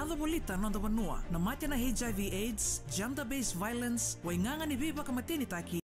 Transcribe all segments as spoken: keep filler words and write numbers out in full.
Cavolita noda vanua, na mate na H I V AIDS, gender-based violence, waigaga ni veivakamatenitaki.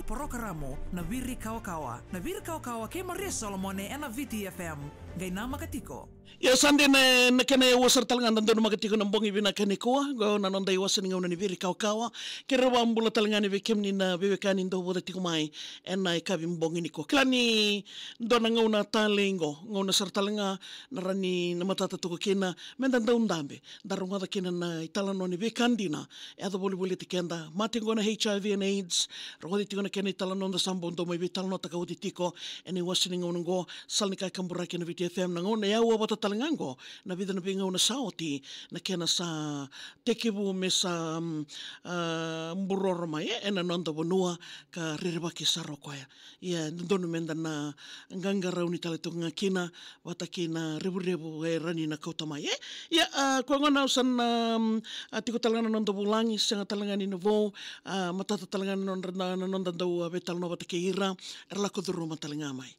Porokaramu na Viri Kawakawa. Na Viri Kawakawa kei Maria Solomone ena V T F M. Qai namaka tiko. Ia sa dina na kena e ua sara tale ga da donumaka tiko na bogi vinaka nikua. Qo na noda iwase ni gauna ni Viri Kawakawa. Kerea vakabula tale ga ni vei kemuni na veiwekani dau vota tiko mai ena ikavi bogi nikua. Kila ni dua na gauna tale qo, gauna sara tale ga na rani na matata toko kina, meda dau dabe, da rogoca kina na italanoa ni veika dina e yaco volivoliti keda. Mate qo na H I V and AIDS, rogoci tiko na kena italanoa da sa bau dau mai veitalanoataka oti tiko ena iwase ni gauna qo, sala ni ka e kaburaki ena V T F M na gauna e ua vata tale ga qo, na vica na veigauna sa oti, na kena sa tekivu me sa, mm, a, buroro mai, e, ena noda vanua ka rerevaki sara o koya. Ia, dodonu meda na qaqarauni tale toka ga kina, vata kei na revurevu e rani na kauta mai, e? Ia, a, koya gona au sa na, mm, a, tiko tale ga na noda vulagi, sega tale ga ni na vou, a, matata tale ga na noda, na, na noda dau, a, veitalanoa vata kei ira, era lako curuma tale ga mai.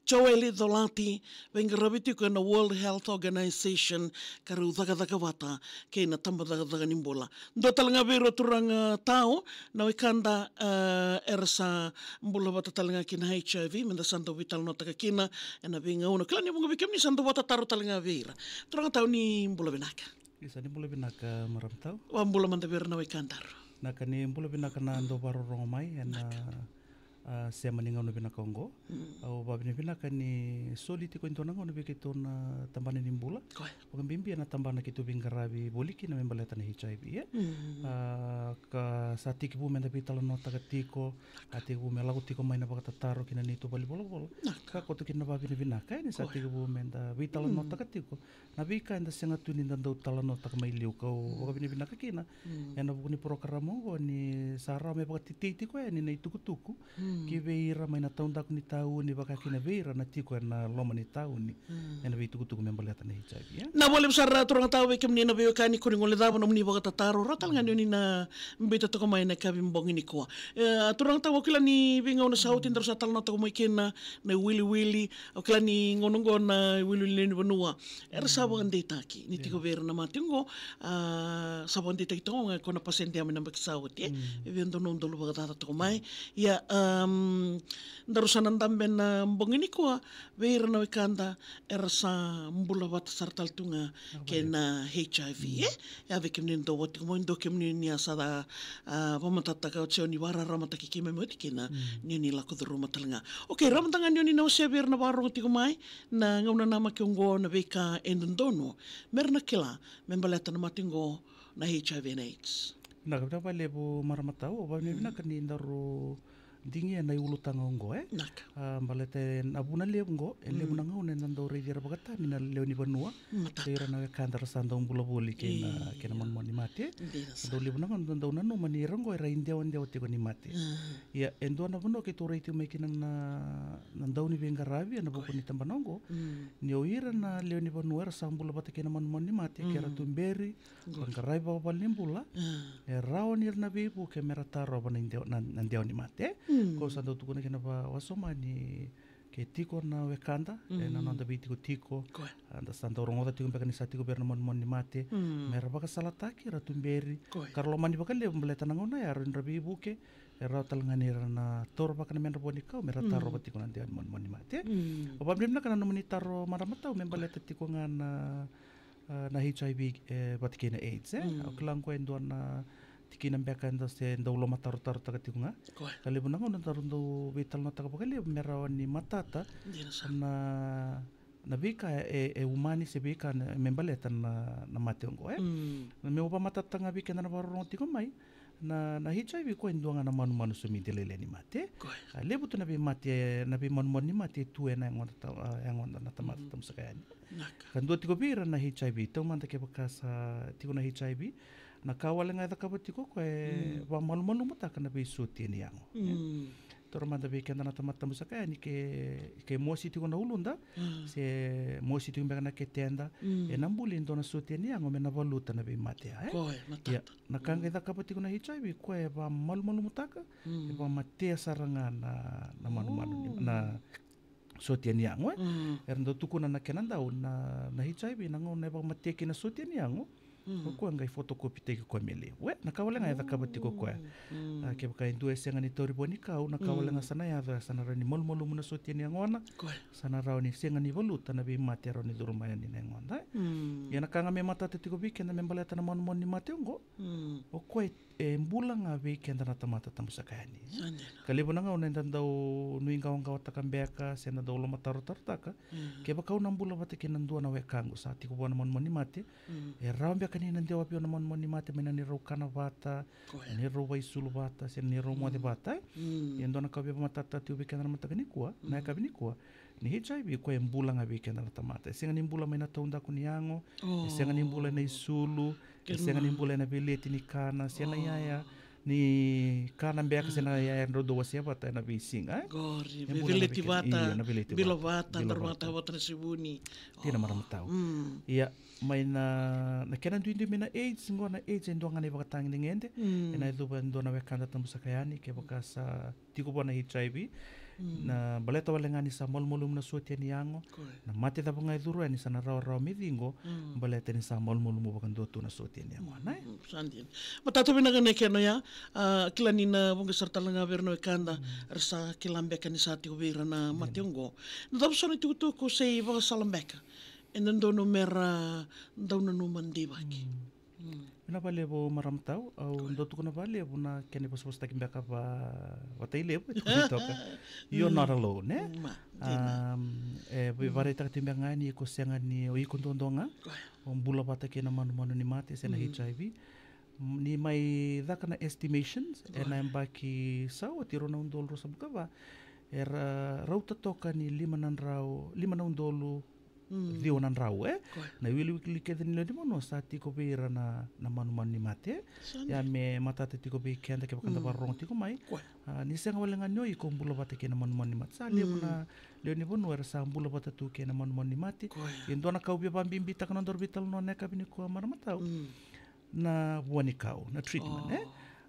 Joeli Colati, veiqaravi tiko ena World Health Organization, ka rau cakacaka vata kei na tabacakacaka ni bula. Dua tale ga vei ira turaga tau, na wekada, e, era sa bula vata tale ga kei na H I V, meda sa dau veitalanoataka kina ena veigauna. Kila ni vuqa vei kemuni sa dau vakatataro tale ga vei ira. Turaga tau, ni bula vinaka. Isa, ni bula vinaka, marama tau. Vakabula mada vei ira na wekadaru. Naka, ni bula vinaka na dau vakarorogo mai ena, a, sema ni gauna vinaka oqo. Mm. Au vakavinavinaka ni soli tiko e dua na gauna vei keitou na tabana ni bula. Koya. Vakabibi ena tabana keitou veiqaravi voli kina me baleta na H I V, e? Mm. A, ka sa tekivu meda veitalanoataka tiko, a tekivu me lako tiko mai na vakatataro ki na neitou valenivolavola. Naka. Ka koto kina na vakavinavinaka, e, ni sa tekivu meda veitalanoataka tiko na veika eda sega tu ni da dau talanoataka mai liu, kau vakavinavinaka kina ena vuku ni porokaramu oqo ni sa rawa me vakatetei tiko yani na itukutuku ki vei ira mai na taudaku ni tauni, vaka kina vei ira na tiko ena loma ni tauni ena veitukutuku me baleta na H I V, e? Na vakalevu sara turaga tau vei kemuni na veiwekani, ko ni gole cava nomuni vakatataro, rawa tale ga ni oni na biuta toka mai na ikavi bogi nikua. E, a, turaga tau, au kila ni veigauna sa oti daru sa talanoataka mai kina na iwiliwili, au kila ni gauna oqo na iwiliwili lewe ni vanua era sa vakadeitaki ni tiko vei ira na mate oqo, a, sa vakadeitaki toka ga ko na pasede mai na yabaki sa oti, e. E via dua na udolu vakacaca toka mai. Ia, am, daru sa na dabe ena bogi nikua vei ira na wekada era sa bula vata sara tale tu ga kei na H I V, e. Ia vei kemuni na dau vota tiko mai, dua kemuni ni a sa, a, vakamatatataka oti se oni vakararamataki keimami oti kina, ni oni lako curuma tale ga. Okay, rawa mada ga ni oni na wasea vei ira na vakarorogo tiko mai na gauna namaki oqo na veika e dodonu mera na kila me baleta na mate oqo na H I V and AIDS. Vinaka, vinaka vakalevu marama tau, au vakavinavinaka ni daru digia na iulutaga oqo, e? Naka. A, baleta na vuna levu oqo, e levu na gauna eda dau raici ira vakatani na lewe ni vanua. Matata. Kei ira na wekada era sa dau bula voli kei na, kei na manumanu ni mate. Dina sara. Dau levu na gauna da dau nanuma ni ira oqo era idewadewa tiko ni mate. Ia, e dua na vanua keitou rai tiko mai kina na, na dauniveiqaravi ena vuku ni tabana oqo. Ni o ira na lewe ni vanua era sa bula vata kei na manumanu ni mate, ke ra tuberi, vaqarai vakavalenibula, e rawa ni ra na veivuke me ra tarova na idewa, na, na idewa ni mate. Ko sa dau tukuna kina vakawasoma ni ke tiko na wekada ena noda veitikotiko, a, da sa dau rogoca tiko beka ni sa tiko vei ira na manumanu ni mate, me ra vakasalataki, ra tuberi, ka ra lomani vakalevu baleta na gauna ya, ra veivuke, e rawa tale ga ni ra na taura vaka na medra vuanikau me ra tarova tiko na idewa ni manumanu ni mate. Au vakavinavinaka na nomuni taro marama tau me baleta tiko ga na, a, na H I V, e, vata kei na AIDS, e. Au kila oqo e dua na tikina beka eda se dau lomatarotarotaka tiko ga. Ka levu na gauna daru dau veitalanoataka vakalevu me rawa ni matata na, na veika e, e umani se veika me baleta na, na mate oqo, e. Na meu vakamatatataka ga vei keda na vakarorogo tiko mai, na, na H I V koya e dua ga na manumanu somidi lailai ni mate. A, levu tu na veimate, na veimanumanu ni mate e tu ena yagoda, a, yagoda na tamata tabu saka yani. Ka dua tiko vei ira na H I V, taumada kevaka sa tiko na H I V, na ka wale ga e cakava tiko koya e vakamalumalumutaka na veisotia ni yago. Taura mada vei keda na tamata tabu saka yani ke, ke mosi tiko na uluda, se mosi tiko beka na keteda, ena buli e dua na sotia ni yago me na valuta na veimate ya, e? Ia, na ka qai cakava tiko na H I V koya e vakamalumalumutaka, e vakamatea sara ga na, na manumanu ni, na, sotia ni yago, e? Mm. Era dau tukuna na kena dau na, na H I V, na gauna e vakamatea kina na sotia ni yago, mm, o koya qai photocopy taki koya me levu. E, na ka wale ga e cakava tiko o koya. Mm. A, kevaka e dua e sega ni tauri vua ni kau, na ka wale ga, mm, sa na yaco, sa na rawa ni malumalumu na sotia ni yagona. Koya. Sa na rawa ni sega ni valuta na veimate e rawa ni curu mai yani na yagoda, e? Mm. Ia na ka ga me matata tiko vei keda me baleta na manumanu ni mate oqo. Mm. O koya e bula ga vei keda na tamata tabu saka yani. Sa dina. Ka levu na gauna eda dau nuiqawaqawataka beka, se na dau lomatarotarotaka. Mm. Kevaka au na bula vata kei na dua na wekaqu sa tiko vua na manumanu ni mate, mm, e rawa beka ni na dewa vei au na manumanu ni mate mai na neirau kana vata, koya, neirau vakaisulu vata, se neirau moce, mm, vata, e? Mm. Ia e dua na ka au via vakamatata tiko vei keda na mataka nikua, na, mm, yakavi nikua, ni H I V koya e bula ga vei keda na tamata. E sega ni bula mai na taudaku ni yago, oh, e sega ni bula ena isulu, e sega ni, kena, bula ena veleti ni kana, se na, oh, iyaya ni kana beka, se na, mm, iyaya drau dau wasea vata ena veisiga, e? Qori, e bula ga vei keda, vata, io, na veleti vata, bilo vata, bilo vata, vata na sivuni. Dina, oh, marama tau. Mm. Ia, mai na, na kena duidui mai na AIDS, qo na AIDS e dua ga na ivakatagedegede, mm, ena yaco vei dua na wekada tabu saka yani, kevaka sa tiko vua na H I V, mm, na baleta wale ga ni sa malumalumu na sotia ni yago, koya, na mate cava ga e curu yani sa na rawarawa me ciqo, mm, baleta ni sa malumalumu vakadua tu na sotia ni yagona, e? Mm, sa dina. Matata vinaka na kena oya, a, kila ni na vuqa sara tale ga vei ira na wekada, mm, era sa kila beka ni sa tiko vei ira na mate, dina, oqo. Na cava so na itukutuku se ivakasala beka e dodonu mera dau nanuma deivaki? Mm. Mm. Vinaka vakalevu marama tau, au, koya, dau tukuna vakalevu na kena ivosavosataki beka va, vata i levu, e tukuni toka. You're not alone, e? Mm, ma, dina. Um, e, mm, vakaraitaka tiko beka ga ni iko sega ni, o iko duadua ga. Koya. O bula vata kei na manumanu ni mate, se na, mm, H I V. Mm, ni mai caka na estimations, koya, ena yabaki sa oti, rua na udolu ruasagavulu ka va, era rauta toka ni lima na drau, lima na udolu, mm, ciwa na drau, e? Koya. Na iwiliwili kece ni lewe ni vanua sa tiko vei ira na, na manumanu ni mate. Sa dina. Ia me matata tiko vei keda kevaka da, mm, vakarorogo tiko mai. Koya. A, ni sega wale ga ni o iko bula vata kei na manumanu ni mate. Sa levu, mm, na lewe ni vanua era sa bula vata tu kei na manumanu ni mate. Koya. Ia e dua na ka au via vakabibitaka na nodaru veitalanoa na yakavi nikua marama tau. Mm. Na vuanikau, na treatment, oh, e?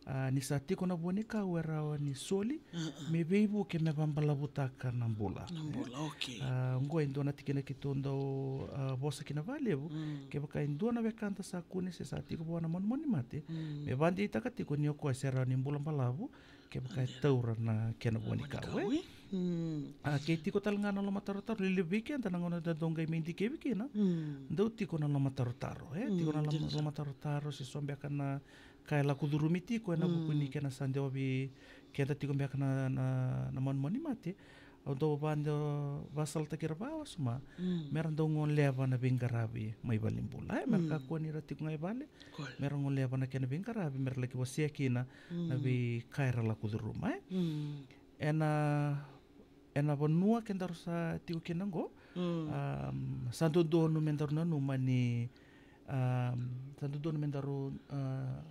A, ni sa tiko na vuanikau e rawa ni soli, uh-uh, me veivuke me vabalavutaka na bula, na, e, bula, okay. A, oqo e dua na tikina keitou dau, a, vosa kina vakalevu, mm, kevaka e dua na wekada sa kune se sa tiko vua na manumanu ni mate, mm, me vakadeitaka tiko ni o koya se rawa ni bula balavu, kevaka e, a, dina, taura na kena vuanikau, vuanikau, e? E? Mm. A, kei tiko tale ga na lomatarotaro, lelevu vei keda na gauna da dau qai mai dikevi kina, mm, dau tiko na lomatarotaro, e? Mm, tiko na lom-, dina sara. Lomatarotaro, se so beka na ka e lako curumi tiko, ena, mm, vuku ni kena sa dewa vei keda tiko beka na, na, na manumanu ni mate. Au dau va, dau vasalataki ira vakawasoma, mm, mera dau goleva na veiqaravi mai valenibula, e? Mera, mm, kakua ni ra tiko ga i vale, koya, mera goleva na kena veiqaravi, mera laki wasea kina na, mm, veika era lako curuma, e? Mm. Ena, ena vanua kedaru sa tiko kina oqo, mm, am, sa dodonu me daru nanuma ni, am, sa dodonu me daru, a,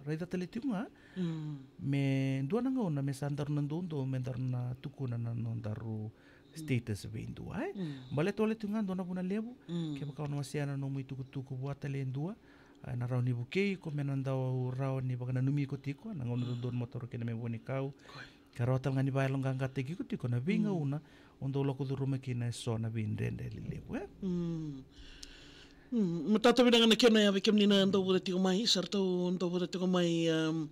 raica tale tiko ga, mm, me dua na gauna me sa daru na doudou me daru na tukuna na nodaru, mm, status vei dua, e? Mm. Baleta wale tiko ga dua na vuna levu, mm, kevaka o na wasea na nomu itukutuku vua tale e dua, a, na rawa ni vukei iko me na dau rawa ni vakananumi iko tiko na gauna, mm, dodonu mo taura kina me vuanikau. Koya. Ka rawa tale ga ni vakayaloqaqataki iko tiko na veigauna, mm, o dau lako curuma kina eso na veidredre lelevu, e? Mm. Mm, matata vinaka na kena oya vei kemuni na dau vota tiko mai, sa ratou dau vota tiko mai, um,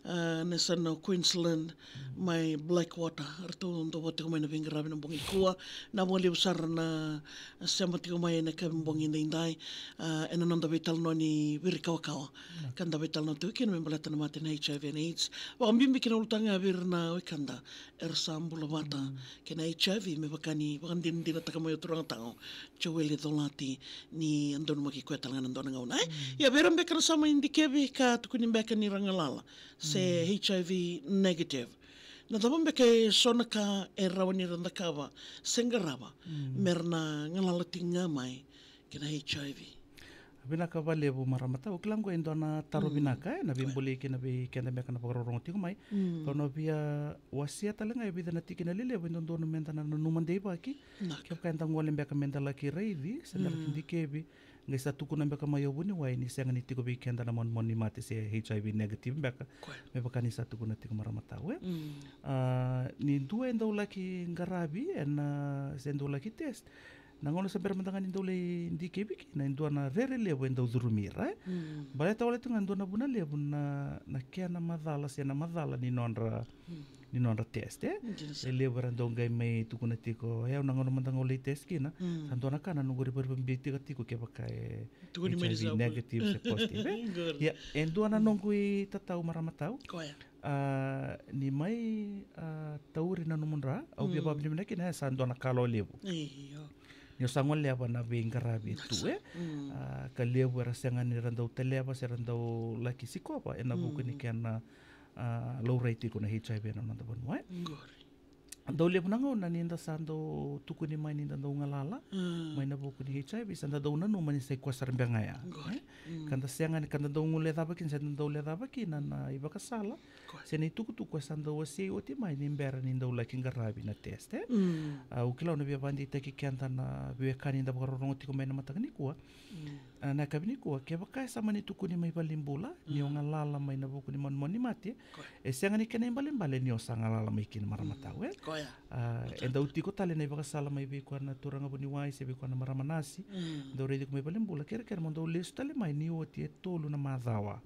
a, na yasana o Queensland, mm, mai Blackwater, ratou dau vota tiko mai na veiqaravi na bogi nikua, na vakalevu sara na sema tiko mai ena yakavi bogi edaidai, a, ena noda veitalanoa ni virikawakawa. Mm. Ka da veitalanoa tiko kina me baleta na mate na H I V and AIDS. Vakabibi kina ulutaga vei ira na wekada era sa bula vata, mm, kei na H I V, me vaka ni vakadinadinataka mai o turaga tau Joeli Colati ni a donumaki koya tale ga na dua na gauna, e? Mm. Ia vei ira beka era sa mai dikevi ka tukuni beka ni ra galala se, mm, H I V negative, na cava beka eso na ka e rawa ni ra cakava se qarava, mm, me ra na galala tiko ga mai kei na H I V? Vinaka vakalevu marama tau. Au kila qo e dua na taro vinaka, e, na veibolei kina vei keda beka na vakarorogo tiko mai. Kau na via wasea tale ga e vica na tikina lelevu e dodonu meda na nanuma deivaki. Kevaka eda gole beka meda laki raici se da laki dikevi, qai sa tukuna beka mai o vuniwai ni sega ni tiko vei keda na manumanu ni mate se H I V negative beka. Me vaka ni sa tukuna tiko marama tau, e. A, ni dua e dau laki qaravi ena, se dau laki test, na gauna sa bera mada ga ni dau lai dikevi kina, e dua na rere levu e dau curumi ira, e. Baleta wale tu ga e dua na vuna levu na, na kena macala se na macala ni nodra, ni nodra test, e. E levu era dau qai mai tukuna tiko, e, au na gauna mada ga au lai test kina, sa dua na ka na noqu rivarivabitaka tiko kevaka e H I V negative se positive, e. Ia, e dua na noqu itatau marama tau. A, ni mai, a, tauri na nomu dra, au via vakavinavinaka kina, e, sa dua na kalawa levu. Ni o sa goleva na veiqaravi e tu, e. A, ka levu era sega ni ra dau taleva se ra dau laki sikova ena vuku ni kena, a, laurai tiko na H I V ena noda vanua, e. Dau levu na gauna ni da sa dau tukuni mai ni da dau galala mai na vuku ni H I V, sa da dau nanuma ni sa i koya sara beka ga ya, e. Ka da sega ni, ka da dau guilecava kina, sa da dau lecava kina na ivakasala se na itukutuku e sa dau wasei oti mai ni bera ni dau laki qaravi na test, e. A, au kila au na via vakadeitaki keda na veiwekani da vakarorogo tiko mai na mataka nikua. A, na yakavi nikua, kevaka e sa mani tukuni mai valenibula ni o galala mai na vuku ni manumanu ni mate, e sega ni kena ibalebale ni o sa galala mai kina marama tau, e. A, e dau tiko tale na ivakasala mai vei koya na turaga vuniwai se vei koya na marama nasi. Dau raici iko mai valenibula, kerekere mo dau lesu tale mai ni oti e tolu na macawa.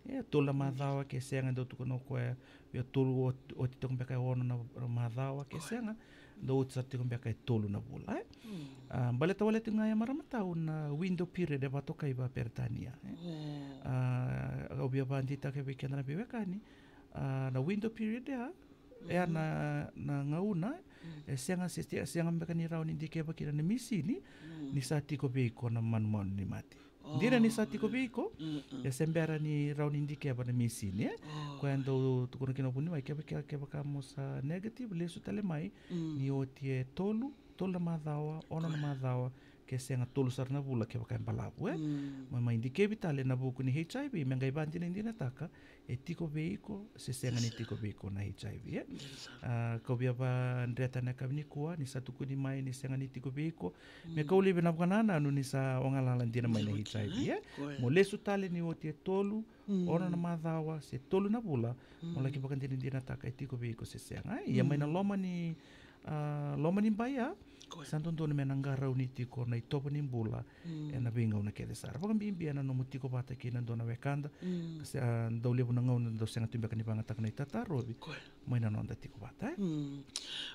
E tolu na macawa ke sega, e dau tukuna o koya, e tolu oti, oti toka beka e ono na, na macawa ke sega, dau oti sara tiko beka e tolu na vula, e. A, baleta wale tu ga ya marama tau na window period e vakatokai vakaperitania, e. A, au via vakadeitaka vei keda na veiwekani, a, na window period ya, e, na, na gauna e sega se, se sega beka ni rawa ni dikeva kina na misini ni sa tiko vei iko na manumanu ni mate. Dina ni sa tiko vei iko, e se bera ni rawa ni dikeva na misini, e. Koya dau tukuna kina o vuniwai, kevaka, kevaka mo sa negative, lesu tale mai ni oti e tolu, tolu na macawa, ono na macawa, ke sega tolu sara na vula kevaka e balavu, e. Mo mai dikevi tale na vuku ni H I V, me qai vakadinadinataka e tiko vei iko se sega ni tiko vei iko na H I V, e. A, kau via vakadreta na yakavi nikua ni sa tukuni mai ni sega ni tiko vei iko, me kau laivi na vakanananu ni sa o galala dina mai na H I V, e. Mo lesu tale ni oti e tolu, ono na macawa se tolu na vula, mo laki vakadinadinataka e tiko vei iko se sega, e. Ia mai na loma ni, a, loma ni bai ya, sa dodonu me na qarauni tiko na itovo ni bula ena veigauna kece sara, vakabibi ena nomu tiko vata kei na dua na wekada. Se, a, dau levu na gauna dau sega tu beka ni vagataka na itatarovi mai na noda tiko vata, e.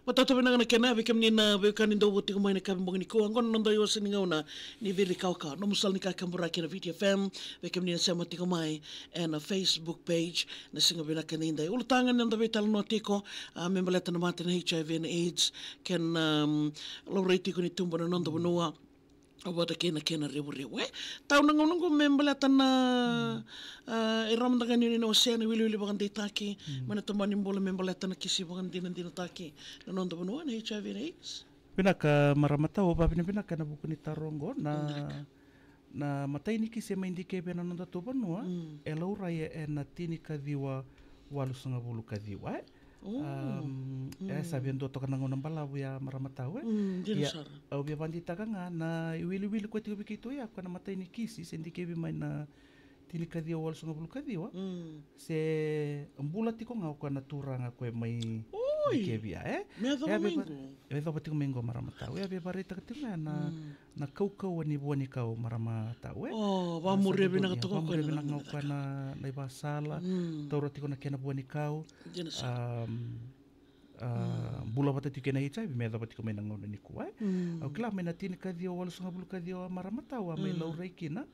Matata vinaka na kena vei kemuni na veiwekani dau vo tiko mai na yakavi bogi nikua. Oqo na noda iwase ni gauna ni Ciri Kawakawa, nomu sala ni kakaburaki ena Viti F M. Vei kemuni na sema tiko mai ena Facebook page, na siga vinaka edaidai. Ulutaga ni noda veitalanoa tiko, a, me baleta na mate na H I V and AIDS kei na, um, laurai tiko ni tubu ena noda vanua, vata kei na kena revurevu, e. Tau na gauna oqo me baleta na, a, e rawa mada ga ni o ni na wasea na iwiliwili vakadeitaki mai na tabana ni bula me baleta na kisi vakadinadinataki na noda vanua na H I V and AIDS. Vinaka marama tau, vakavinavinaka ena vuku ni taro oqo. Na, na imatai ni kisi e mai dikevi ena nodatou vanua e laurai ena tinikaciwa walusagavulu ka ciwa, e. Um, e sa via dua toka na gauna balavu ya marama tau, e. Ia, au via vakadeitaka ga na iwiliwili koya tiko vei keitou ya, koya na imatai ni kisi se dikevi mai na tinikaciwa walusagavulu ka ciwa. Se bula tiko ga o koya na turaga koya mai dikevi ya, e. Me yacova mai qo. E yacova tiko mai qo marama tau. E a via vakaraitaka tiko ga na, na kaukauwa ni vuanikau marama tau, e. O, vakamuria vinaka toka o koya na, na ivakasala. Taura tiko na kena vuanikau. A, bula vata tiko kei na H I V me yacova tiko mai na gauna nikua, e. Au kila mai na tinikaciwa walusagavulu ka ciwa marama tau a mai laurai kina.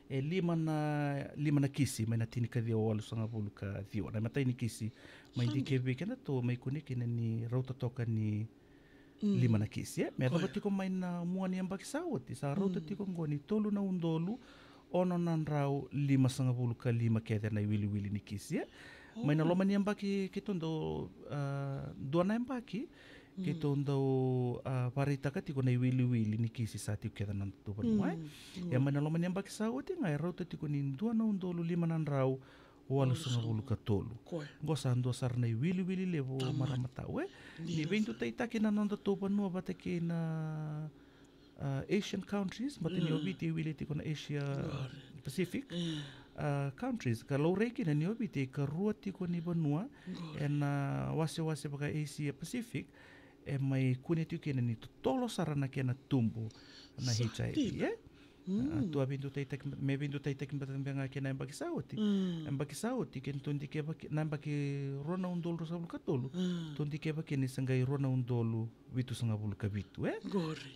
E lima na, lima na kisi mai na tinikaciwa walusagavulu ka ciwa. Na imatai ni kisi mai dikevi vei kedatou mai kune kina ni rauta toka ni lima na kisi, e. Me yacova tiko mai na mua ni yabaki sa oti, sa rauta tiko oqo ni tolu na udolu ono na drau limasagavulu ka lima kece na iwiliwili ni kisi, e. Mai na loma ni yabaki keitou dau, a, dua na yabaki, Keitou dau, a, vakaraitaka tiko na iwiliwili ni kisi sa tiko kece na nodatou vanua, e. Mm. Ia mai na loma ni yabaki sa oti ga e rauta tiko ni dua na udolu lima na drau walusagavulu ka tolu. Koya. Qo sa dua sara na iwiliwili levu, marama tau, e. Ni veidutaitaki na nodatou vanua vata kei na, a, Asian countries, baleta ni o Viti e wili tiko na Asia Pacific, a, countries. Ka laurai kina ni o Viti e karua tiko ni vanua ena wasewase vaka Asia Pacific e mai kune tiko kina ni totolo sara na kena tubu na H I V, e? A, tou a veidutaitaki, me veidutaitaki beka ga kei na yabaki sa oti. Yabaki sa oti, keitou dikeva ki, na yabaki rua na udolu ruasagavulu ka tolu, tou dikeva kina ni se qai rua na udolu vitusagavulu ka vitu, e?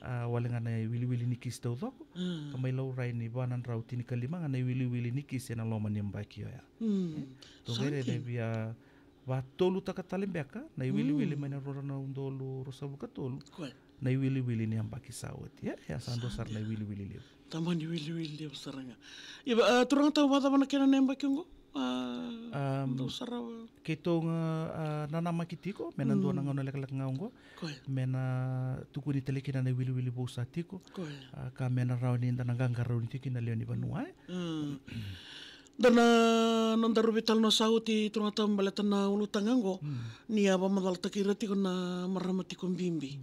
A, wale ga na iwiliwili ni kisi taucoko, ka mai laurai ni va na drau tinikalima ga na iwiliwili ni kisi ena loma ni yabaki oya. E? Tou qai raica e via vatolutaka tale beka na iwiliwili mai na rua na udolu ruasagavulu ka tolu. Na iwiliwili ni yabaki sa oti, e? Ia sa dua sara na iwiliwili levu. Tamani iwiliwili levu sara ga. Ia, a, turaga tau, vakacava na kena na yabaki oqo? A, dou sarava. Keitou ga, a, nanamaki tiko me na dua na gauna lekaleka ga oqo. Me na tukuni tale kina na iwiliwili vou sa tiko. A, ka me na rawa ni da na qaqarauni tiko kina na lewe ni vanua, e? Da na, nodaru veitalanoa sa oti, turaga tau, baleta na ulutaga oqo. Ni a vakamacalataki ira tiko na marama tiko bibi.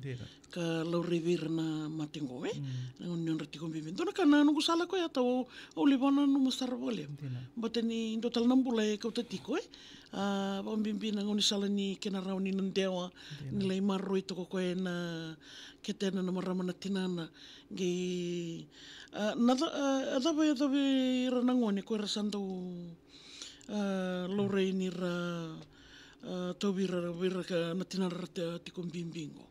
Ka laurai vei ira na mate qo, e? Na gauna ni nodra tiko bibi. Dua na ka na noqu sala koya tau, au lai vakananuma sara vakalevu. Baleta ni dua tale na bula e kauta tiko, e? A, vakabibi na gaunisala ni kena rawa ni na dewa, ni lai maroroi toka o koya ena ketena na marama na tinana. Qai, a, na ca-, a, a cava e yacovi ira na gone ko era sa dau, a, laurai ni ra, a, tauvi ira, vei ira ka na tinana ra te-, tiko bibi qo.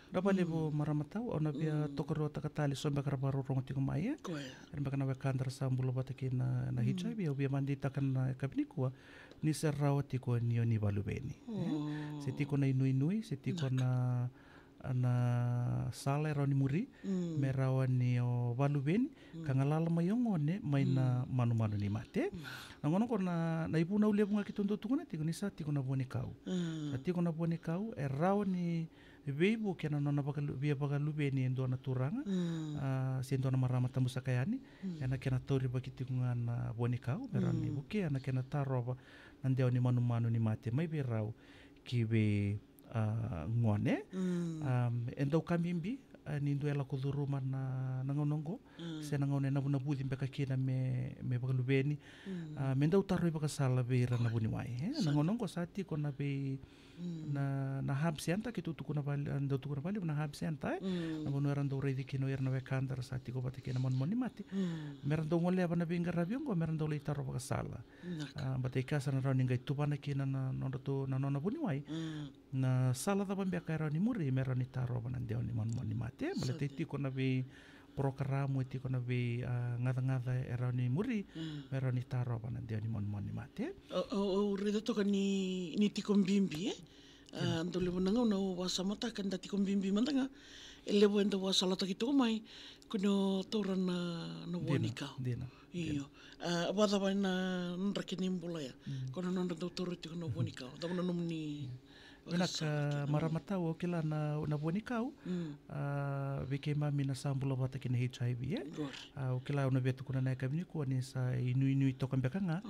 Vinaka vakalevu, marama tau, au na via tokaruataka tale so beka ra vakarorogo tiko mai, e? Era beka na wekada ra sa bula vata kei na, na H I V, au via vakadeitaka na yakavi nikua ni se rawa tiko ni o ni vakaluveni, e? Se tiko na inuinui, se tiko na, na sala e rawa ni muri me rawa ni o vakaluveni ka galala mai o gone mai na manumanu ni mate. Na gauna oqo na, na ivunau levu ga keitou dau tukuna tiko ni sa tiko na vuanikau. Sa tiko na vuanikau e rawa ni veivuke ena nona vakalu-, via vakaluveni e dua na turaga, a, se dua na marama tabu saka yani, ena kena taurivaki tiko ga na vuanikau me rawa ni vukea na kena tarova na dewa ni manumanu ni mate mai vei rau ki vei, a, gone. A, e dau ka bibi, a, ni dua e lako curuma na, na gauna oqo, se na gauna e navunavuci beka kina me, me vakaluveni. A, me dau taro ivakasala vei ira na vuniwai, e? Na gauna oqo sa tiko na vei na, na hub center, keitou tukuna vale-, dau tukuna vakalevu na hub center, e? Na vanua era dau raici kina o ira na wekada ra sa tiko vata kei na manumanu ni mate. Me ra dau goleva na veiqaravi oqo me ra dau lai taro vakasala. A, baleta e kaya sa na rawa ni qai tuvana kina na, na nodratou, na nona vuniwai na sala cava beka e rawa ni muri me rawa ni tarova na dewa ni manumanu ni mate. Baleta e tiko na vei porokaramu, e tiko na vei, a, gacagaca e rawa ni muri me rawa ni tarova na dewa ni manumanu ni mate. Au, au, au raica toka ni, ni tiko bibi, e? A, dau levu na gauna au vakasamataka eda tiko bibi mada ga, e levu e dau vakasalataki toka mai ko ni o taura na, na vuanikau. Dina, dina. Io. A, vakacava na draki ni bula ya? Ko na nodra dau taura tiko na vuanikau. Cava na nomuni Vinaka, marama tau, au kila na, na vuanikau, a, vei keimami na sa bula vata kei na H I V, e? A, au kila au na via tukuna na yakavi nikua ni sa inuinui toka beka ga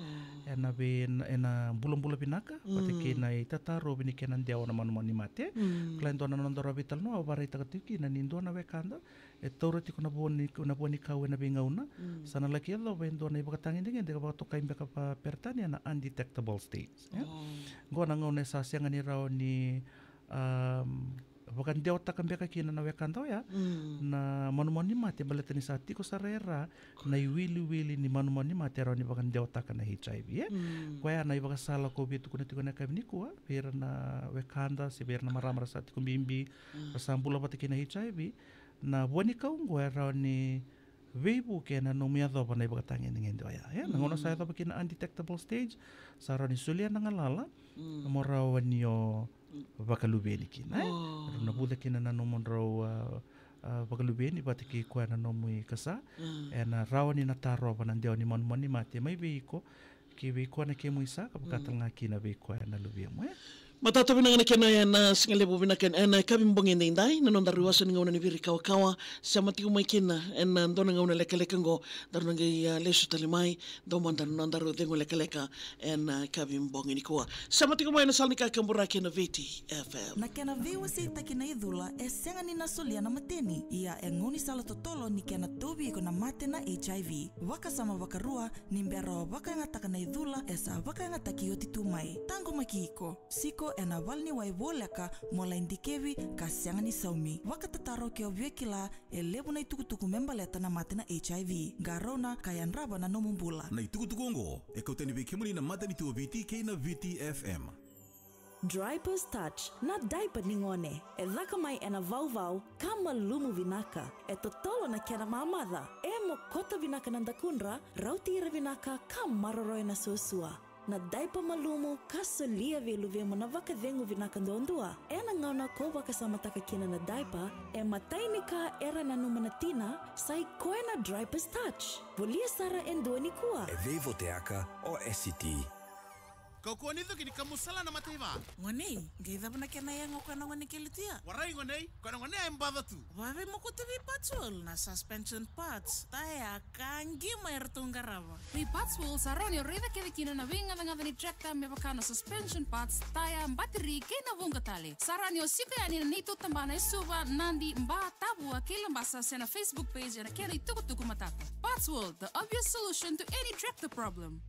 ena vei, ena, ena bulabula vinaka vata kei na itatarovi ni kena dewa na manumanu ni mate. Au kila e dua na nodaru veitalanoa au vakaraitaka tiko kina ni dua na wekada e taura tiko na vuani-, na vuanikau ena veigauna. Sa na laki yacova e dua na ivakatagedegede ka vakatokai beka vakaperitania na undetectable stage, e? Qo na gauna e sa sega ni rawa ni, am, vakadewataka beka kina na wekada oya na manumanu ni mate, baleta ni sa tiko sara e ra na iwiliwili ni manumanu ni mate e rawa ni vakadewataka na H I V, e? Koya na ivakasala ko via tukuna tiko na yakavi nikua vei ira na wekada se vei ira na marama ra sa tiko bibi, ra sa bula vata kei na H I V, na vuanikau oqo e rawa ni veivuke ena nomu yacova na ivakatagedegede oya, e? Na gauna sa yacova kina na undetectable stage, sa rawa ni solia na galala mo rawa ni o vakaluveni kina, e? Rawa na vuca kina na nomudrau, a, a, vakaluveni vata kei koya na nomu ikasa ena rawa ni na tarova na dewa ni manumanu ni mate mai vei iko ki vei koya na kemu isaka, vaka tale ga kina vei koya na luvemu, e? Matata vinaka na kena ena siga levu vinaka ena yakavi bogi edaidai, na nodaru iwase ni gauna ni Viri Kawakawa. Sema tiko mai kina ena dua na gauna lekaleka oqo, daru na qai, ah, lesu tale mai, dua mada na nodaru cegu lekaleka ena yakavi bogi nikua. Sema tiko mai na sala ni kakaburaki ena Viti F M. Na kena veiwaseitaki na icula e sega ni na solia na mateni, ia e gaunisala totolo ni kena tauvi iko na mate na H I V. Vakasama vakarua, ni bera o vakayagataka na icula e sa vakayagataki oti tu mai. Taqomaki iko. Siko ena valeniwai voleka mo lai dikevi ka sega ni saumi. Vakatataro ke o via kila e levu na itukutuku me baleta na mate na H I V. Qarauna ka yadrava na nomu bula. Na itukutuku oqo e kautani vei kemuni na Matanitu o Viti kei na Viti F M. Dripers Touch, na daipa ni gone. E caka mai ena vauvau ka malumu vinaka. E totolo na kena mamaca. E mokota vinaka na dakudra, rauti ira vinaka ka maroroya na suasua. Na daipa malumu ka solia vei luvemu na vakacegu vinaka duadua. Ena gauna ko vakasamataka kina na daipa, e matai ni ka era nanuma na tina, sa i koya na Dripers Touch. Volia sara e dua nikua. E veivoteyaka o S C T. Kaukauwa ni cuki ni kamusala na mataiva. Gonei, qai cava na kena yaga o koya na gone kei Lutia? Warai gonei, koya na gone e baca tu. Vavei mokuta vei Parts World na suspension parts, taya, ka qima eratou qarava. Vei Parts World sa rawa ni o raica kece kina na veigacagaca ni tractor me vaka na suspension parts, taya, battery kei na vuqa tale. Sa rawa ni o siko yani na neitou tabana e Suva, Nadi, Ba, Tavua kei Labasa se na Facebook page ena kena itukutuku matata. Parts World, the obvious solution to any tractor problem.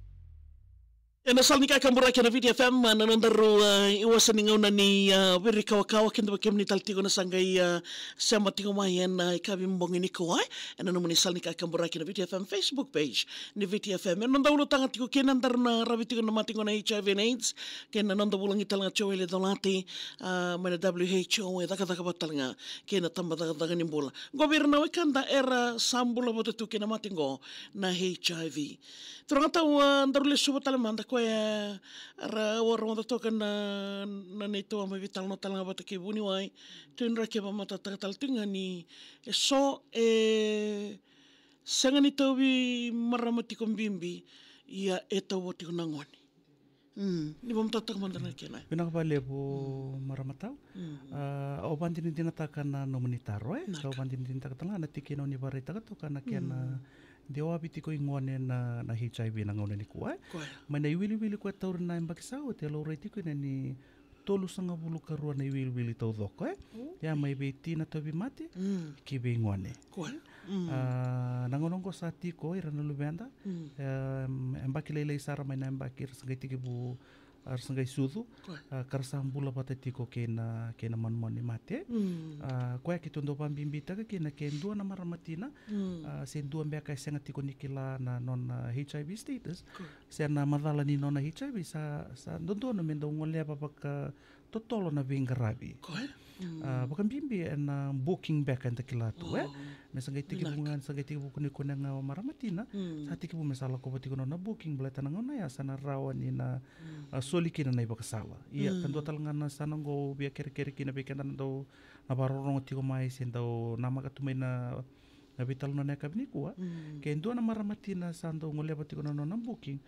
Ena sala ni kakaburaki ena Viti F M, na nodaru, ah, iwase ni gauna ni, ah, Viri Kawakawa, keda vei kemuni tale tiko na sa qai, ah, sema tiko mai ena yakavi bogi nikua, eh. Ena nomuni sala ni kakaburaki ena Viti F M Facebook page ni Viti F M. Ena noda ulutaga tiko kina, daru na ravi tiko na mate qo na H I V and AIDS, kei na noda vulagi tale ga Joel Colati, ah, mai na W H O, e cakacaka vata tale ga kei na tabacakacaka ni bula. Qo vei ira na wekada era sa bula vata tu kei na mate qo na H I V. Turaga tau, ah, daru lesuva tale mada koya, ah, ra, au a rogoca toka na, na neitou a mai veitalanoa tale ga vata kei vuniwai. Tuidra ke vamatatataka tale tu ga ni e so e sega ni tauvi marama tiko bibi, ia e tauvi tiko na gone. Mm, ni vamatatataka mada na kena. Vinaka vakalevu, marama tau. Mm. Ah, au vadinadinataka na nomuni taro, eh? Vinaka. Au vadinadinataka tale ga na tikina o ni vakaraitaka toka na kena dewavi tiko i gone na, na H I V na gauna nikua, eh? Koya. Mai na iwiliwili koya tauri na yabaki sa oti, e laurai tiko ina ni tolusagavulu ka rua na iwiliwili taucoko, eh? Oi. Ia mai vei tina tauvimate, mm, ki vei gone. Koya. Mm. Ah, na gauna oqo sa tiko ira na luveda, mm, em, yabaki lailai sara mai na yabaki ra sa qai tekivu, ah, ra sa qai sucu, koya, ah, ka ra sa bula vata tiko kei na, kei na manumanu ni mate. Mm. Ah, koya keitou dau vabibitaka kina ke dua na marama tina, mm, ah, se dua beka e sega tiko ni kila na nona H I V status, koya, se na macala ni nona H I V, sa, sa dodonu me dau goleva vakatotolo na veiqaravi. Koya. Mm. Ah, vakabibi ena booking beka eda kila tu, eh? Oh. Me sa qai tekivu, vinaka, ga, sa qai tekivu kunekune ga o marama tina. Mm. Sa tekivu me sa lakova tiko na nona booking, baleta na gauna ya sa na rawa ni na, mm, ah, soli kina na ivakasala. Ia, mm, ka dua tale ga na yasana oqo au via kerekere kina vei keda na dau na vakarorogo tiko mai se dau namaka tu mai na na veitalanoa na yakavi nikua. Mm. Ke dua na marama tina sa dau goleva tiko na nona booking,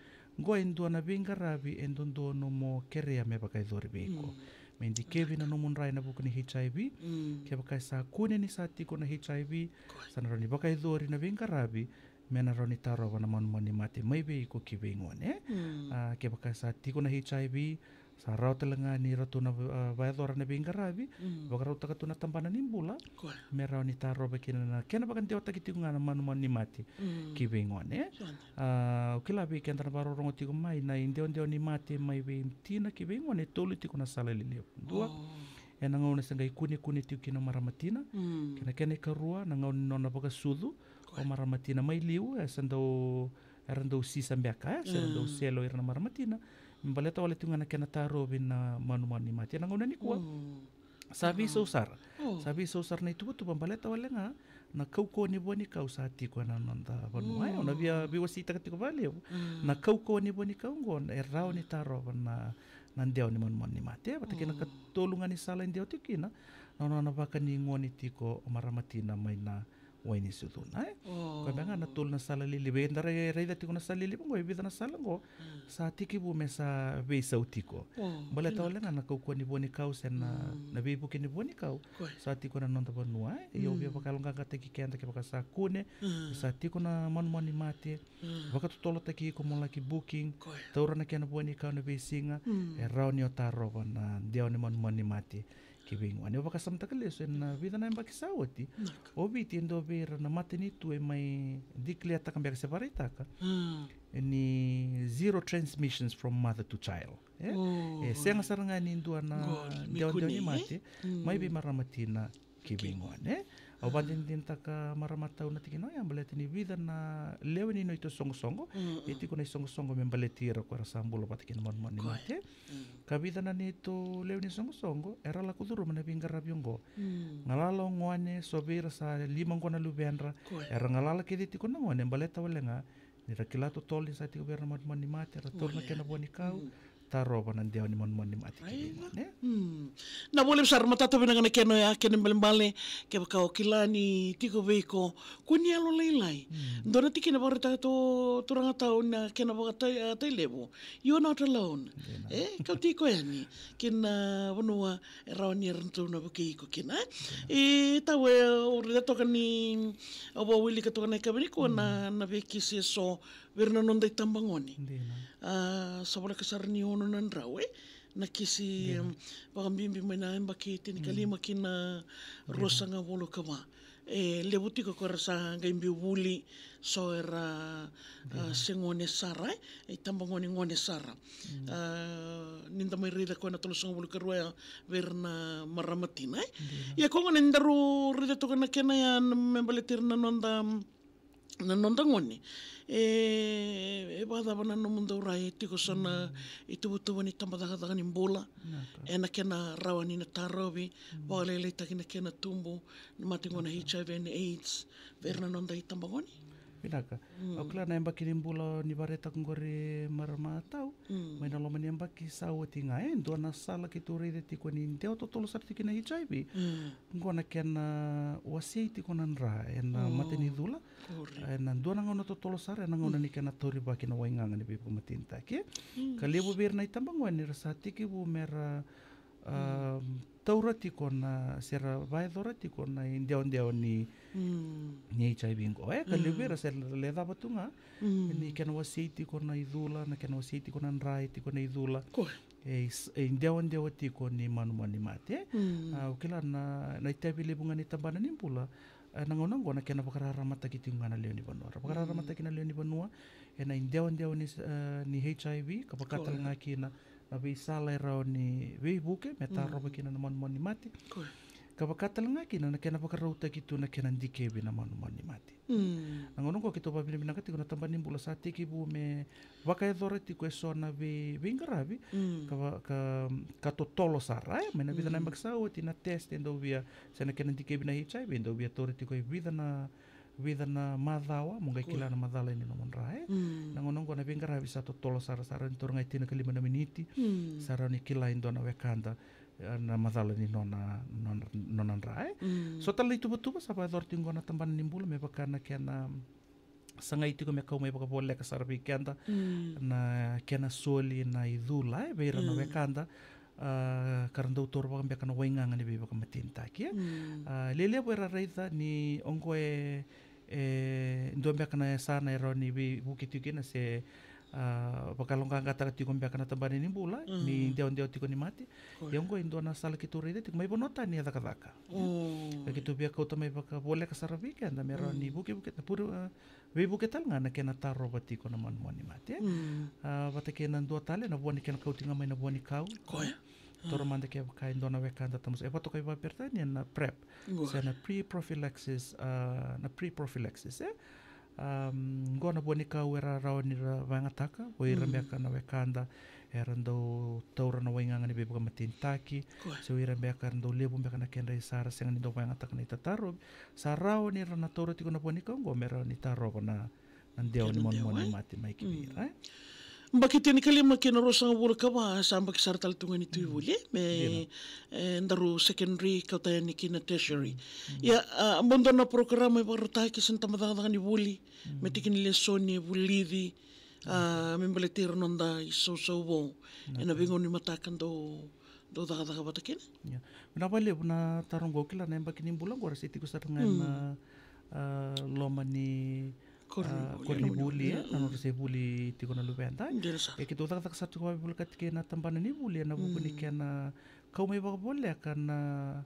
qo e dua na veiqaravi e dodonu mo kerea me vakayacori vei iko. Mm. Me dikevi na nomu dra ena vuku ni H I V. Mm. Kevaka e sa kune ni sa tiko na H I V, koya, sa na rawa ni vakayacori na veiqaravi me na rawa ni tarova na manumanu ni mate mai vei iko ki vei gone. Mm. Ah, kevaka e sa tiko na H I V, sa rawa tale ga ni ratou na, ah, vakayacora na veiqaravi, mm, vakarautaka tu na tabana ni bula, koya, me rawa ni tarova kina na kena vakadewataki tiko ga na manumanu ni mate, mm, ki vei gone. Sa na. Ah, au kila vei keda na vakarorogo tiko mai na idewadewa ni mate mai vei tina ki vei gone e tolu tiko na sala lelevu. Dua, oh, ena gauna se qai kunekune tiko kina o marama tina. Mm. Kei na kena ikarua, na gauna ni nona vakasucu, koya, o marama tina mai liu, e sa dau era dau sisa beka, eh, se ra dau, mm, sele o ira na marama tina. Me baleta wale tu ga na kena tarovi na manumanu ni mate ena gauna nikua. Mm. Sa veisau sara. Oh. Sa veisau sara na ituvatuva baleta wale ga na kaukauwa ni vuanikau sa tiko ena noda vanua, eh. Au na via veiwaseitaka tiko vakalevu. Mm. Na kaukauwa ni vuanikau oqo e rawa ni tarova na, na dewa ni manumanu ni mate. Vata kei na, oh, katolu ga ni sala e dewa tiko kina na nona vakanigone tiko o marama tina mai na Wainisucuna, e? O. Koya beka ga na tolu na sala lelevu. Eda rai-, raica tiko na sala lelevu oqo, e vica na sala oqo. Mm. Sa tekivu me sa veisau tiko. O, baleta vinaka. Wale ga na kaukauwa ni vuanikau se na, mm, na veivuke ni vuanikau. Koya. Sa tiko na noda vanua, e? Ia au via, mm, vakayaloqaqataki keda kevaka sa kune. Mm. Sa tiko na manumanu ni mate. Mm. Vakatotolotaki iko mo laki booking. Koya. Taura na kena vuanikau na veisiga. Mm. E rawa ni o tarova na dewa ni manumanu ni mate ki vei gone. Au vakasamataka lesu ena vica na yabaki sa oti. Naka. O Viti e dua vei ira na matanitu e mai declare-taka beka se vakaraitaka, mm, ni zero transmissions from mother to child. E? O, e sega sara ga ni dua na dewadewa ni mate, mm, mai vei marama tina ki vei gone. Au vakadinadinataka marama tau na tikina oya, baleta ni vica na lewe ni noda isoqosoqo, mm, e tiko na isoqosoqo me baleti ira ko era sa bula vata kei na manumanu ni mate. Mm. Ka vica na neitou lewe ni soqosoqo era lako curuma na veiqaravi oqo. Mm. Galala o gone, so vei ira sa lima oqo na luvedra. Koya. Era galala kece tiko na gone, baleta wale ga ni ra kila totolo ni sa tiko vei ira na manumanu ni mate, era taura na kena vuanikau, mm, tarova na dewa ni manumanu ni mate ki vei gone. Mm. Na vole sara, matata vinaka na kena oya, kena ibalebale, kevaka o kila ni tiko vei iko, kua ni yalolailai. Mm. Dua na tikina vakaraitaka tu, turaga tau, na kena vakatai, a, tai levu. You're not alone. Dina. E, kau tiko yani ki na vanua e rawa ni ratou na vukei iko kina, e? Dina. E, tau e, au raica toka ni, au vakawilika toka na ikavi nikua, mm, na, na veikisi eso vei ira na noda itabagone. Dina. A, sa voleka sara ni ono na drau, e? Na kisi, dina, em, vakabibi mai na yabaki tinikalima, mm, ki na, dina, ruasagavulu ka va. E levu tiko ko era sa qai biu vuli, so era, a, dina, se gone sara, e, itabagone gone sara. Mm. A, ni da mai raica ko na tolusagavulu ka rua ya vei ira na marama tina, e? Dina. Ia ko gona ni daru raica toka na kena ya na me baleti ira na noda, na noda gone. E, e vakacava na nomudou rai, e tiko so na, mm, ituvatuva ni tabacakacaka ni bula, naka, ena kena rawa ni na tarovi, mm, vakalailaitaki na kena tubu, na mate qo na, naka, H I V and AIDS vei ira na noda itabagone? Vinaka. Mm. Au kila na yabaki ni bula ni vakaraitaka qori marama tau, mm, mai na loma ni yabaki sa oti ga, e dua na sala keitou raica tiko ni dewa totolo sara tiko na H I V. Mm. Qo na kena wasei tiko na dra ena, mm, mata ni cula. Kori. Ena dua na gauna totolo sara, ena gauna, mm, ni kena taurivaki na waigaga ni veivakamatenitaki. Mm. Ka levu vei ira na itabagone era sa tekivu mera, mm, a, taura tiko na, se ra vakayacora tiko na idewadewa ni, mm, ni H I V qo. E, ka levu, mm, vei ira se ra lecava tu ga, mm, ni kena wasei tiko na icula, na kena wasei tiko na dra, e tiko na icula. Kori. E is-, e idewadewa tiko ni manumanu ni mate. Mm. A, au kila na, na itavi levu ga ni tabana ni bula, e, na gauna qo na kena vakararamataki tiko ga na lewe ni vanua. Ra vakararamataki, mm, na lewe ni vanua ena idewadewa ni, e, ni H I V, ka vaka tale ga kina na veisala e rawa ni veivuke me, mm, tarova kina na manumanu ni mate. Kori. Ka vaka tale ga kina na kena vakarautaki tu na kena dikevi na manumanu ni mate. Mm. Na gauna qo keitou vakavinavinaka tiko na tabana ni bula sa tekivu me vakayacora tiko eso na vei, veiqaravi, mm, ka va-, ka, ka totolo sara, e, mai na vica na, mm, yabaki sa oti na test e dau via, se na kena dikevi na H I V e dau via taura tiko e vica na, vica na macawa mo qai, koi, kila na macala ni nomu dra, e. Mm. Na gauna qo na veiqaravi sa totolo sara, sa rawa ni taura ga e tinikalima na miniti, mm, sa rawa ni kila e dua na wekada, e, na macala ni nona, nona, nona dra, e. Mm. So tale na ituvatuva sa vakayacora tiko qo na tabana ni bula me vaka na kena sagai tiko me kau mai vakavoleka sara vei keda, mm, na kena soli na icula, e, vei ira na, mm, wekada, a, ka ra dau taura vaka beka na waigaga ni veivakamatenitaki, e. Mm. A, lelevu era raica ni oqo e, e dua beka na yasana e rawa ni veivuke tiko kina se, a, vakaloqaqataka tiko beka na tabana ni bula, mm, ni dewadewa tiko ni mate. Koi. Ia oqo e dua na sala keitou raica tiko mai vanua tani e cakacaka. Mm. Ka keitou via kauta mai vakavoleka sara vei keda me rawa ni, mm, vukevuke, na puru, a, veivuke tale ga na kena tarova tiko na manumanu ni mate. Mm. A, vata kei na dua tale na vua ni kena kauti ga mai na vuanikau. Koya. Toro, mm, mada kevaka e dua na wekada tamusuka. E vakatokai vakaperitania na prep. Ua. Se na pre-prophylaxis, a, na pre-prophylaxis, e? Am, qo na vuanikau era rawa ni ra vakayagataka, o ira, mm, beka na wekada era dau taura na waigaga ni veivakamatenitaki, koi, se o ira beka era dau levu beka na kedra isa ra sega ni dau vakayagataka na itatarovi, sa rawa ni ra na taura tiko na vuanikau qo me rawa ni tarova na, na dewa ni, na dewa, manumanu ni, e, mate mai ki vei ira, mm, e? Yabaki tinikalima kei na ruasagavulu ka va sa yabaki sara tale tu ga ni tu i vuli, e, me, e, daru secondary kauta yani ki na tertiary. Ia, a, bau dua na porokaramu e vakarautaki se na tabacakacaka ni vuli me tiki ni lesoni e vulici, a, me baleti ira noda isausau vou ena veigauna ni mataka dau, dau cakacaka vata kina. Ia. Vinaka vakalevu na taro oqo, kila na yabaki ni bula oqo ra se tiko sara ga ena, a, loma ni koronivuli, e, na nodra se vuli tiko na luveda. E keitou cakacaka sara tiko vakavolekati kei na tabana ni vuli ena vuku ni kena kau mai vakavoleka na,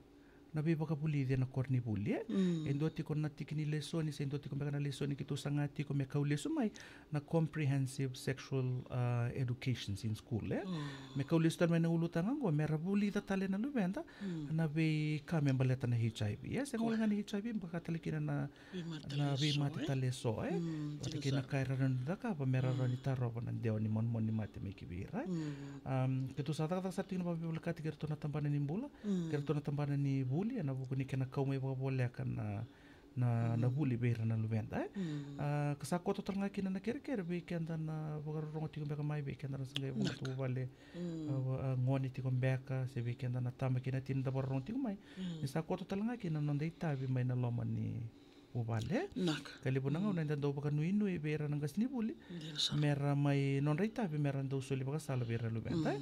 na veivakavulici ena koronivuli, e. E dua tiko na tiki ni lesoni, se dua tiko beka na lesoni keitou saga tiko me kau lesu mai na comprehensive sexual, a, education in school, e. Me kau lesu tale mai na ulutaga oqo me ra vulica tale na luveda na veika me baleta na H I V, e. Sega wale ga ni H I V, beka tale kina na na veimate tale eso, e. Vata kei na ka era rawa ni cakava me ra rawa ni tarova na dewa ni manumanu ni mate mai ki vei ira. Keitou sa cakacaka sara tiko na vakavolekati kei ratou na tabana ni bula, kei ratou na tabana ni vuli, ena vuku ni kena kau mai vakavoleka na, na, na vuli vei ira na luveda, e. A, ka sa koto tale ga kina na kerekere vei keda na vakarorogo tiko beka mai, vei keda na sa qai vakatuvale, a, a, gone tiko beka, se vei keda na tama kei na tina da vakarorogo tiko mai. Ni sa koto tale ga kina na noda itavi mai na loma ni vuvale. Ka levu na gauna eda dau vakanuinui vei ira na qasenivuli me ra mai, nodra itavi me ra dau soli vakasala vei ira na luveda.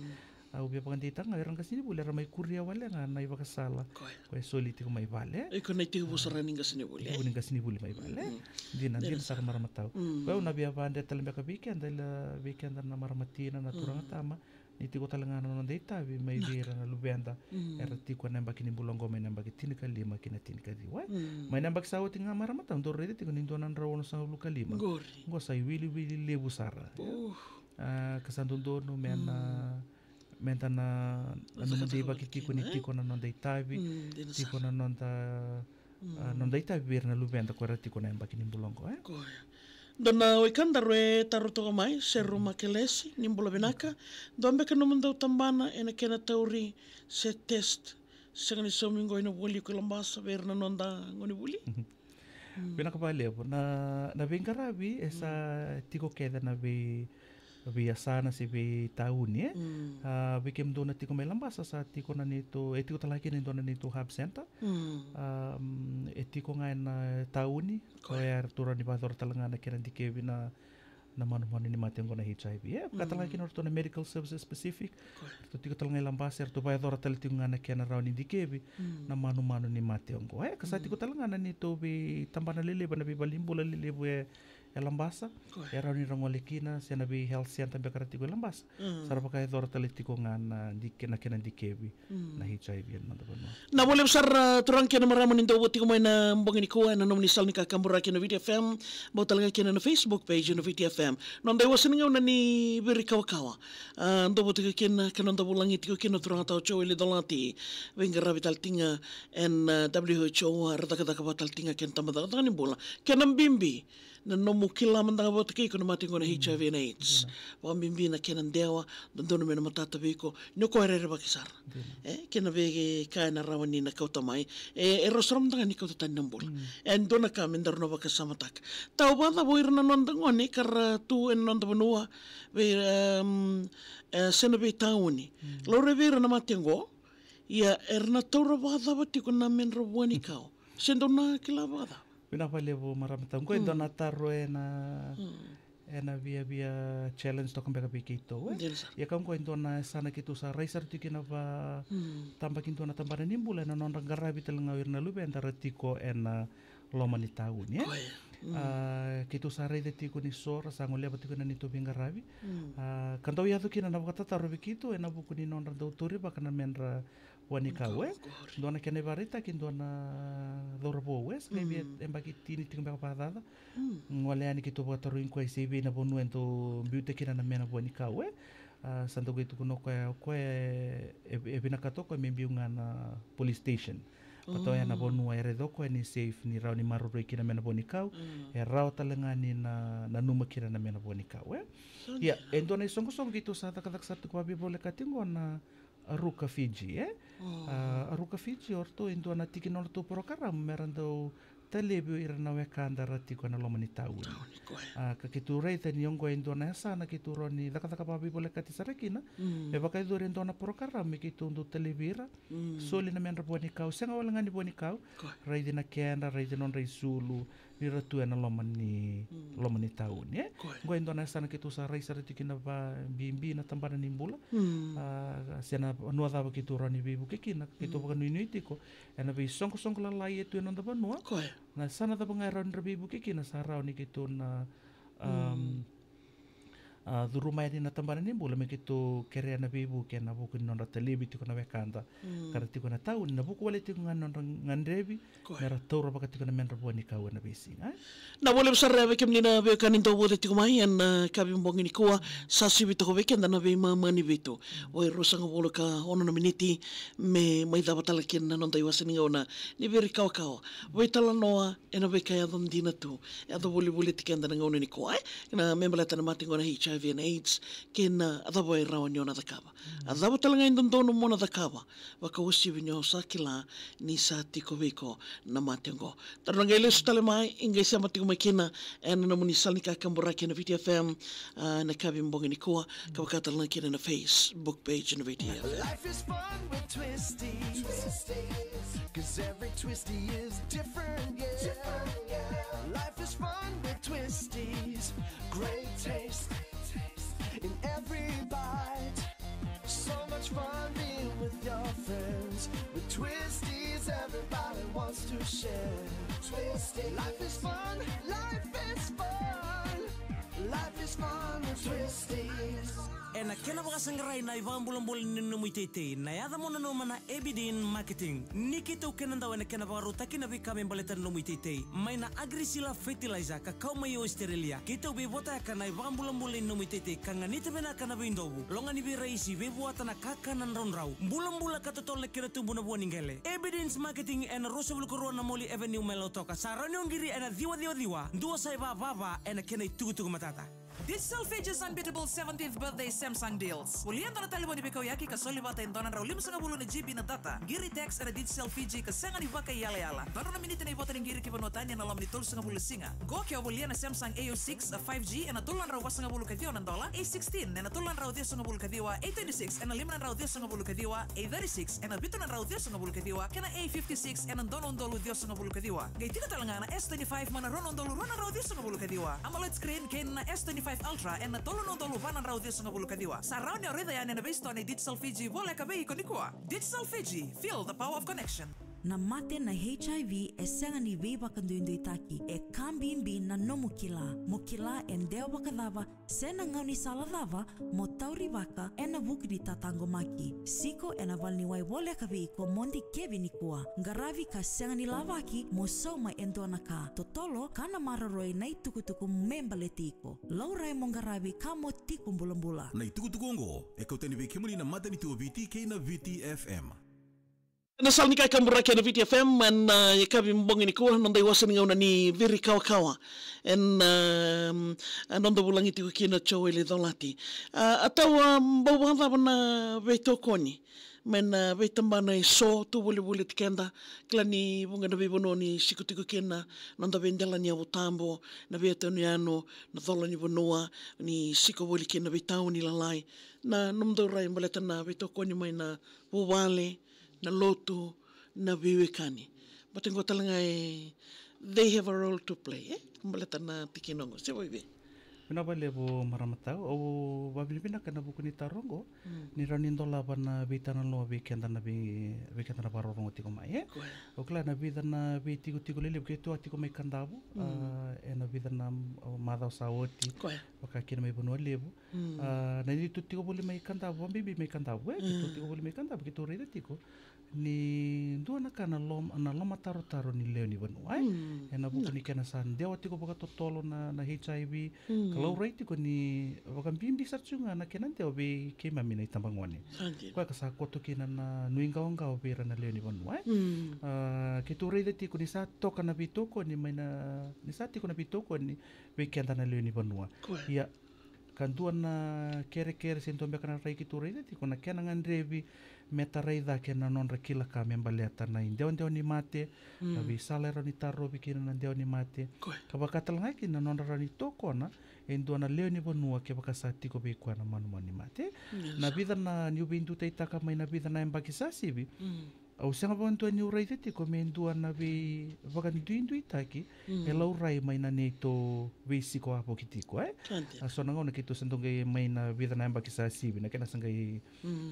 Au via vakadeitaka ga ira na qasenivuli era mai kuria wale ga na ivakasala ko e soli tiko mai vale. Iko na itekivu sara ni qasenivuli, itekivu ni qasenivuli mai vale. Dina, dina sara, marama tau. Ko au na via vakadeitaka tale beka vei keda, ila vei keda na marama tina, na turaga tama, ni tiko tale ga na noda itavi mai vei ira na luveda era tiko ena yabaki ni bula oqo, mai na yabaki tinikalima ki na tinikaciwa, e. Mai na yabaki sa oti ga, marama tau, dou raica tiko ni dua na drau onosagavulu ka lima. Oqo sa iwiliwili levu sara, e. A, ka sa dodonu me na, meda na nanuma deivaki tiko ni tiko na noda itavi, tiko na noda, a, noda itavi vei ira na luveda ko era tiko na yabaki ni bula oqo, e. Dua na wekadaru e taro toka mai, Seru Makelesi, ni bula vinaka. Dua beka nomudou tabana ena kena tauri se test, sega ni saumi qo ena vuli ko Labasa vei ira na noda gonevuli? Vinaka vakalevu. Na, na veiqaravi e sa tiko kece na vei, veiyasana se veitauni, e. A, vei kemudou na tiko mai Labasa, sa tiko na neitou, e tiko tale ga kina e dua na neitou hub center. E tiko ga ena tauni, ko ya eratou rawa ni vakayacora tale ga na kena dikevi na, na manumanu ni mate oqo na H I V, e. Vaka tale ga kina o ratou na medical services specific. Ratou tiko tale ga i Labasa, eratou vakayacora tale tiko ga na kena rawa ni dikevi na manumanu ni mate oqo, e. Ka sa tiko tale ga na neitou veitabana lelevu, na veivalenibula lelevu e, e Labasa, e rawa ni ra gole kina, se na vei health center beka ra tiko i Labasa. Sa ra vakayacora tale tiko ga na dike, na kena dikevi na H I V ena noda vanua. Na valevu sara, turaga kei na marama, ni dou vo tiko mai na bogi nikua ena nomuni sala ni kakaburaki na Viti F M, bau tale ga kina na Facebook page na Viti F M. Noda iwase ni gauna ni Viri Kawakawa. A, dou vo tiko kina, ka noda vulagi tiko kina turaga tau Joeli Dolati. Veiqaravi tale tiko ga ena, a, W H O, a, ra cakacaka vata tale tiko ga kei na tabacakacaka ni bula. Kena bibi na nomu kila mada ga vata kei iko na mate oqo na H I V na AIDS. Vakabibi na kena dewa, dodonu me na matata vei iko ni o koya rerevaki sara. E, kei na veika ena rawa ni na kauta mai. E, e rau sara mada ga ni kauta tani na bula. E dua na ka me daru na vakasamataka. Tau vakacava o ira na noda gone ka ra tu ena noda vanua, vei, em, e, se na veitauni. Laurai vei ira na mate oqo, ia era na taura vakacava tiko na medra vua ni kau? Se dou na kila vakacava? Vinaka vakalevu, marama tau. Qo e dua na taro ena, ena viavia challenge toka beka vei keitou, e. Ia ka qo e dua na yasana keitou sa rai sara tiko kina vakatabakidua na tabana ni bula ena nodra qaravi tale ga o ira na luveda ra tiko ena loma ni tauni, e. A, keitou sa raica tiko ni so ra sa goleva tiko na neitou veiqaravi. A, ka dau yaco kina na vakatataro vei keitou ena vuku ni nodra dau taurivaka na medra vua ni kau, e. Dua na kena ivakaraitaki, dua na cauravou, e, sa qai via yabaki tini tiko beka vakacaca. Gole yani, keitou vakatarogi koya se i vei na vanua e dau biuta kina na mena vua ni kau, e. A, sa dau qai tukuna o koya, o koya e, e vinakata o koya me biu ga na police station. Vata oya na vanua e raica o koya ni safe, ni rawa ni maroroi kina mena vua ni kau. E rawa tale ga ni na, nanuma kina na mena vua ni kau, e. Ia, e dua na isoqosoqo keitou sa cakacaka sara tiko vakaveivolekati oqo na Aruka Fiji, e? A, Aruka Fiji, o ratou e dua na tiki ni nodratou porokaramu me ra dau talevi ira na wekada ra tiko ena loma ni tauni. Tauni, koya. A, ka keitou raica ni oqo e dua na yasana keitou rawa ni cakacaka vakaveivolekati sara kina. Mm. Me vakayacori e dua na porokaramu me keitou dau talevi ira. Mm. Soli na medra vuanikau, sega wale ga ni vuanikau. Koya. Raici na kedra, raici nodra isulu, ni ra tu ena loma ni, mm, loma ni tauni, e? Koya. Oqo e dua na yasana keitou sa rai sara tiko kina vabibi na tabana ni bula. Mm. A, se na vanua cava keitou rawa ni veivuke kina, keitou, mm, vakanuinui tiko ena veisoqosoqo lalai e tu ena noda vanua. Koya. Na yasana cava ga e rawa ni ra veivuke kina, sa rawa ni keitou na, mm, um, a, curuma yani na tabana ni bula me keitou kerea na veivuke ena vuku ni nodra talevi tiko na wekada, mm, ka ra tiko ena tauni, ena vuku wale tiko ga ni nodra gadrevi, koya, me ra taura vaka tiko na medra vuanikau ena veisiga, e? Na vua levu sara vei kemuni na veiwekani dau vauci tiko mai ena, e, yakavi bogi nikua. Sa sivi toka vei keda na veimama ni vitu, oi, ruasagavulu ka ono na miniti me mai cava tale kina na noda iwase ni gauna ni Viri Kawakawa. Veitalanoa ena veika e yaco dina tu, e yaco volivoliti keda ena gauna nikua, e? Na me baleta na mate qo na H I V and AIDS, kei na cava e rawa ni o na cakava. A cava tale ga e dodonu mo na cakava, vakauasivi ni o sa kila ni sa tiko vei iko na mate oqo. Daru na qai lesu tale mai, e qai sema tiko mai kina ena nomuni sala ni kakaburaki ena Viti F M, a, ena yakavi bogi nikua, ka vaka tale ga kina na Facebook page na Viti F M. Life is fun with Twisties. Twisties. 'Cause every Twistie is different, yeah. Different, yeah. Life is fun with Twisties. Great taste in every bite. So much fun being with your friends. With Twisties, everybody wants to share. Twisties. Life is fun, life is fun. Life is fun with Twisties. Ena kena vakasaqarai na ivakabulabula ni nomu iteitei, na yaca mo nanuma na Abidin Marketing. Ni keitou kena dau ena kena vakarautaki na veika me baleta na nomu iteitei. Mai na Agrisila Fertilizer ka kau mai Australia. Keitou veivotayaka na ivakabulabula ni nomu iteitei ka ganita vinaka na veidovu, loga ni veiraisi, veivuata na kakana draudrau. Bulabula ka totolo na kena tubu na vua ni qele. Evidence Marketing ena ruasagavulu ka rua na Morley Avenue mai Lautoka. Sa rawa ni o qiri ena ciwa ciwa ciwa, dua sa iva va va ena kena itukutuku matata. Digicel Fiji's unbeatable seventieth birthday Samsung deals. Volia e dua na talevoni veikauyaki ka soli vata e dua na drau limasagavulu na G B na data. Qiri text ena Digicel Fiji ka sega ni vakaiyalayala. Dua na drau na miniti na ivota ni qiri ki vanua tani ena loma ni tolusagavulu na siga. Qo ke o volia na Samsung A O six, a five G ena tolu na drau vasagavulu ka ciwa na dola, A sixteen ena tolu na drau ciwasagavulu ka ciwa, A twenty-six ena lima na drau ciwasagavulu ka ciwa, A thirty-six ena vitu na drau ciwasagavulu ka ciwa, kei na A fifty-six ena dua na udolu ciwasagavulu ka ciwa. Qai tiko tale ga na S twenty-five mai na rua na udolu rua na drau ciwasagavulu ka ciwa. AMOLED screen kei na S twenty-five Ultra ena tolu na udolu va na drau ciwasagavulu ka ciwa. Sa rawa ni o raica yani ena veisitoa nei Digicel Fiji voleka vei iko nikua. Digicel Fiji, feel the power of connection. Na mate na H I V e sega ni veivakaduiduitaki, e ka bibi na nomu kila. Mo kila e dewa vakacava se na gaunisala cava mo taurivaka ena vuku ni tataqomaki. Siko ena valeniwai voleka vei iko mo dikevi nikua. Qaravi ka sega ni lavaki mo sauma e dua na ka. Totolo ka na maroroi na itukutuku me baleti iko. Laurai mo qaravi ka mo tiko bulabula. Na itukutuku oqo e kauta yani vei kemuni na Matanitu o Viti kei na Viti F M. Na sala ni kakaburaki ena Viti F M ena, ah, yakavi bogi nikua, noda iwase ni gauna ni Viri Kawakawa. Ena, ah, noda vulagi tiko kina Joeli Colati. Ah, a tau, ah, bau vakacava na veitokoni mai na veitabana eso tu volivoliti keda, kila ni vuqa na veivanua ni siko tiko kina noda veidela ni yavu tabu, na veiyanuyanu, na cola ni vanua, ni siko voli kina na veitauni lalai. Na nomudou rai baleta na veitokoni mai na vuvale, na lotu, na veiwekani. Baleta qo tale ga e, they have a role to play, e? Baleta na tikina oqo, se vei vei. Vinaka vakalevu marama tau, au vakavinavinaka ena vuku ni taro oqo, mm, ni rawa ni dolava na veitalanoa vei keda na vei, vei keda na vakarorogo tiko mai, e? Koya. Au kila na vica na veitikotiko lelevu keitou a tiko mai Kadavu, mm, ah, ena vica na, oh, macawa sa oti. Koya. Vaka kina mai Vanua Levu. Mm. Ah, na neitou tiko voli mai Kadavu, vakabibi mai Kadavu, e, keitou, mm, tiko voli mai Kadavu, keitou raica tiko ni dua na ka na lom-, na lomatarotaro ni lewe ni vanua, e? Mm. Ena vuku ni kena sa dewa tiko vakatotolo na, na H I V, mm, ka laurai tiko ni vakabibi sara tiko ga na kena dewa vei keimami na itabagone. Sa dina. Koya ka sa koto kina na nuiqawaqawa vei ira na lewe ni vanua, e? Mm. Ah, keitou raica tiko ni sa toka na veitokoni mai na, ni sa tiko na veitokoni vei keda na lewe ni vanua. Koya. Ia, Ka dua na kerekere se dua beka na rai keitou raica tiko na kena gadrevi me tarai cake na nodra kila ka me baleta na idewadewa ni mate, na veisala e rawa ni tarovi kina na dewa ni mate. Ka vaka tale ga kina na nodra rawa ni tokona e dua na lewe ni vanua kevaka sa tiko vei koya na manumanu ni mate. Na vica na, niu veidutaitaka mai na vica na yabaki sa sivi, au sega vakadua niu raica tiko me dua na veivakaduiduitaki e laurai mai na neitou veisiko wavoki tiko, e. A so na gauna keitou sa dau qai mai na vica na yabaki sa sivi, na kena sa qai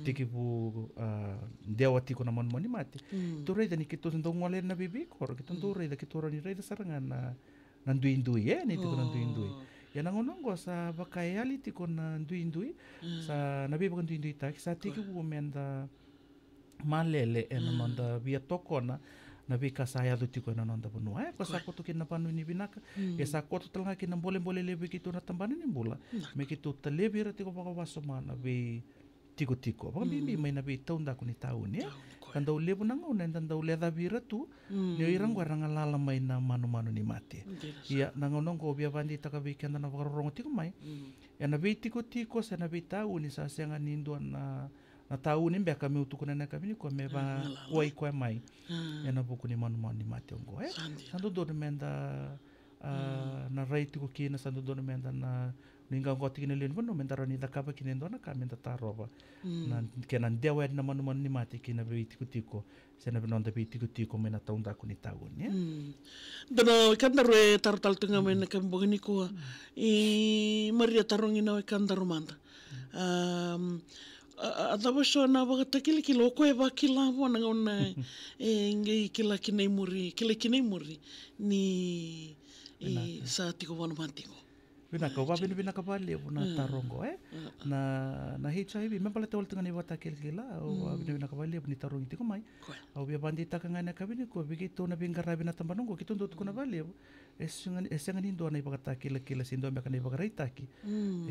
tekivu, a, dewa tiko na manumanu ni mate. Tou raica ni keitou sa dau gole na veiveikoro, keitou dau raica, keitou rawa ni raica sara ga na, na duidui, e, ni tiko na duidui. Ia na gauna oqo sa vaka e yali tiko na duidui, sa na veivakaduiduitaki, sa tekivu meda malele ena noda via tokona na veika sa yaco tiko ena noda vanua. E, ko sa koto kina na vanua ni vinaka, e sa koto tale ga kina na bolebole levu vei keitou na tabana ni bula. Me keitou talevi ira tiko vakawasoma na veitikotiko. Vakabibi mai na veitaudaku ni tauni, e. Ka dau levu na gauna eda dau lecavi ira tu, ni o ira oqo era galala mai na manumanu ni mate. Ia, na gauna oqo au via vakadeitaka vei keda na vakarorogo tiko mai. Ena veitikotiko se na veitauni sa sega ni dua na na tauni beka meu tukuna ena yakavi nikua me vakuai koya mai ena vuku ni manumanu ni mate oqo, e. Sa dodonu meda, a, na rai tiko kina, sa dodonu meda na, ni qaqo tiko na lewe ni vanua, meda rawa ni cakava kina e dua na ka meda tarova na kena dewa yani na manumanu ni mate ki na veitikotiko se na noda veitikotiko mai na taudaku ni tauni, e. Dua na wekadaru e taro tale tu ga mai na yakavi bogi nikua. I Maria, tarogi na wekadaru mada. A, a, a cava so na vakatakilakila o koya e vakila vua na gauna e qai kila kina i muri, kila kina i muri ni sa tiko vua na mate qo? Vinaka, au vakavinavinaka vakalevu na taro oqo, e. Na, na H I V, me baleta wale tu ga na ivakatakilakila, au vakavinavinaka vakalevu ni tarogi tiko mai. Au via vakadeitaka ga ena yakavi nikua vei keitou na veiqaravi ena tabana oqo, keitou dau tukuna vakalevu. E sega ni, e sega ni dua na ivakatakilakila se dua beka na ivakaraitaki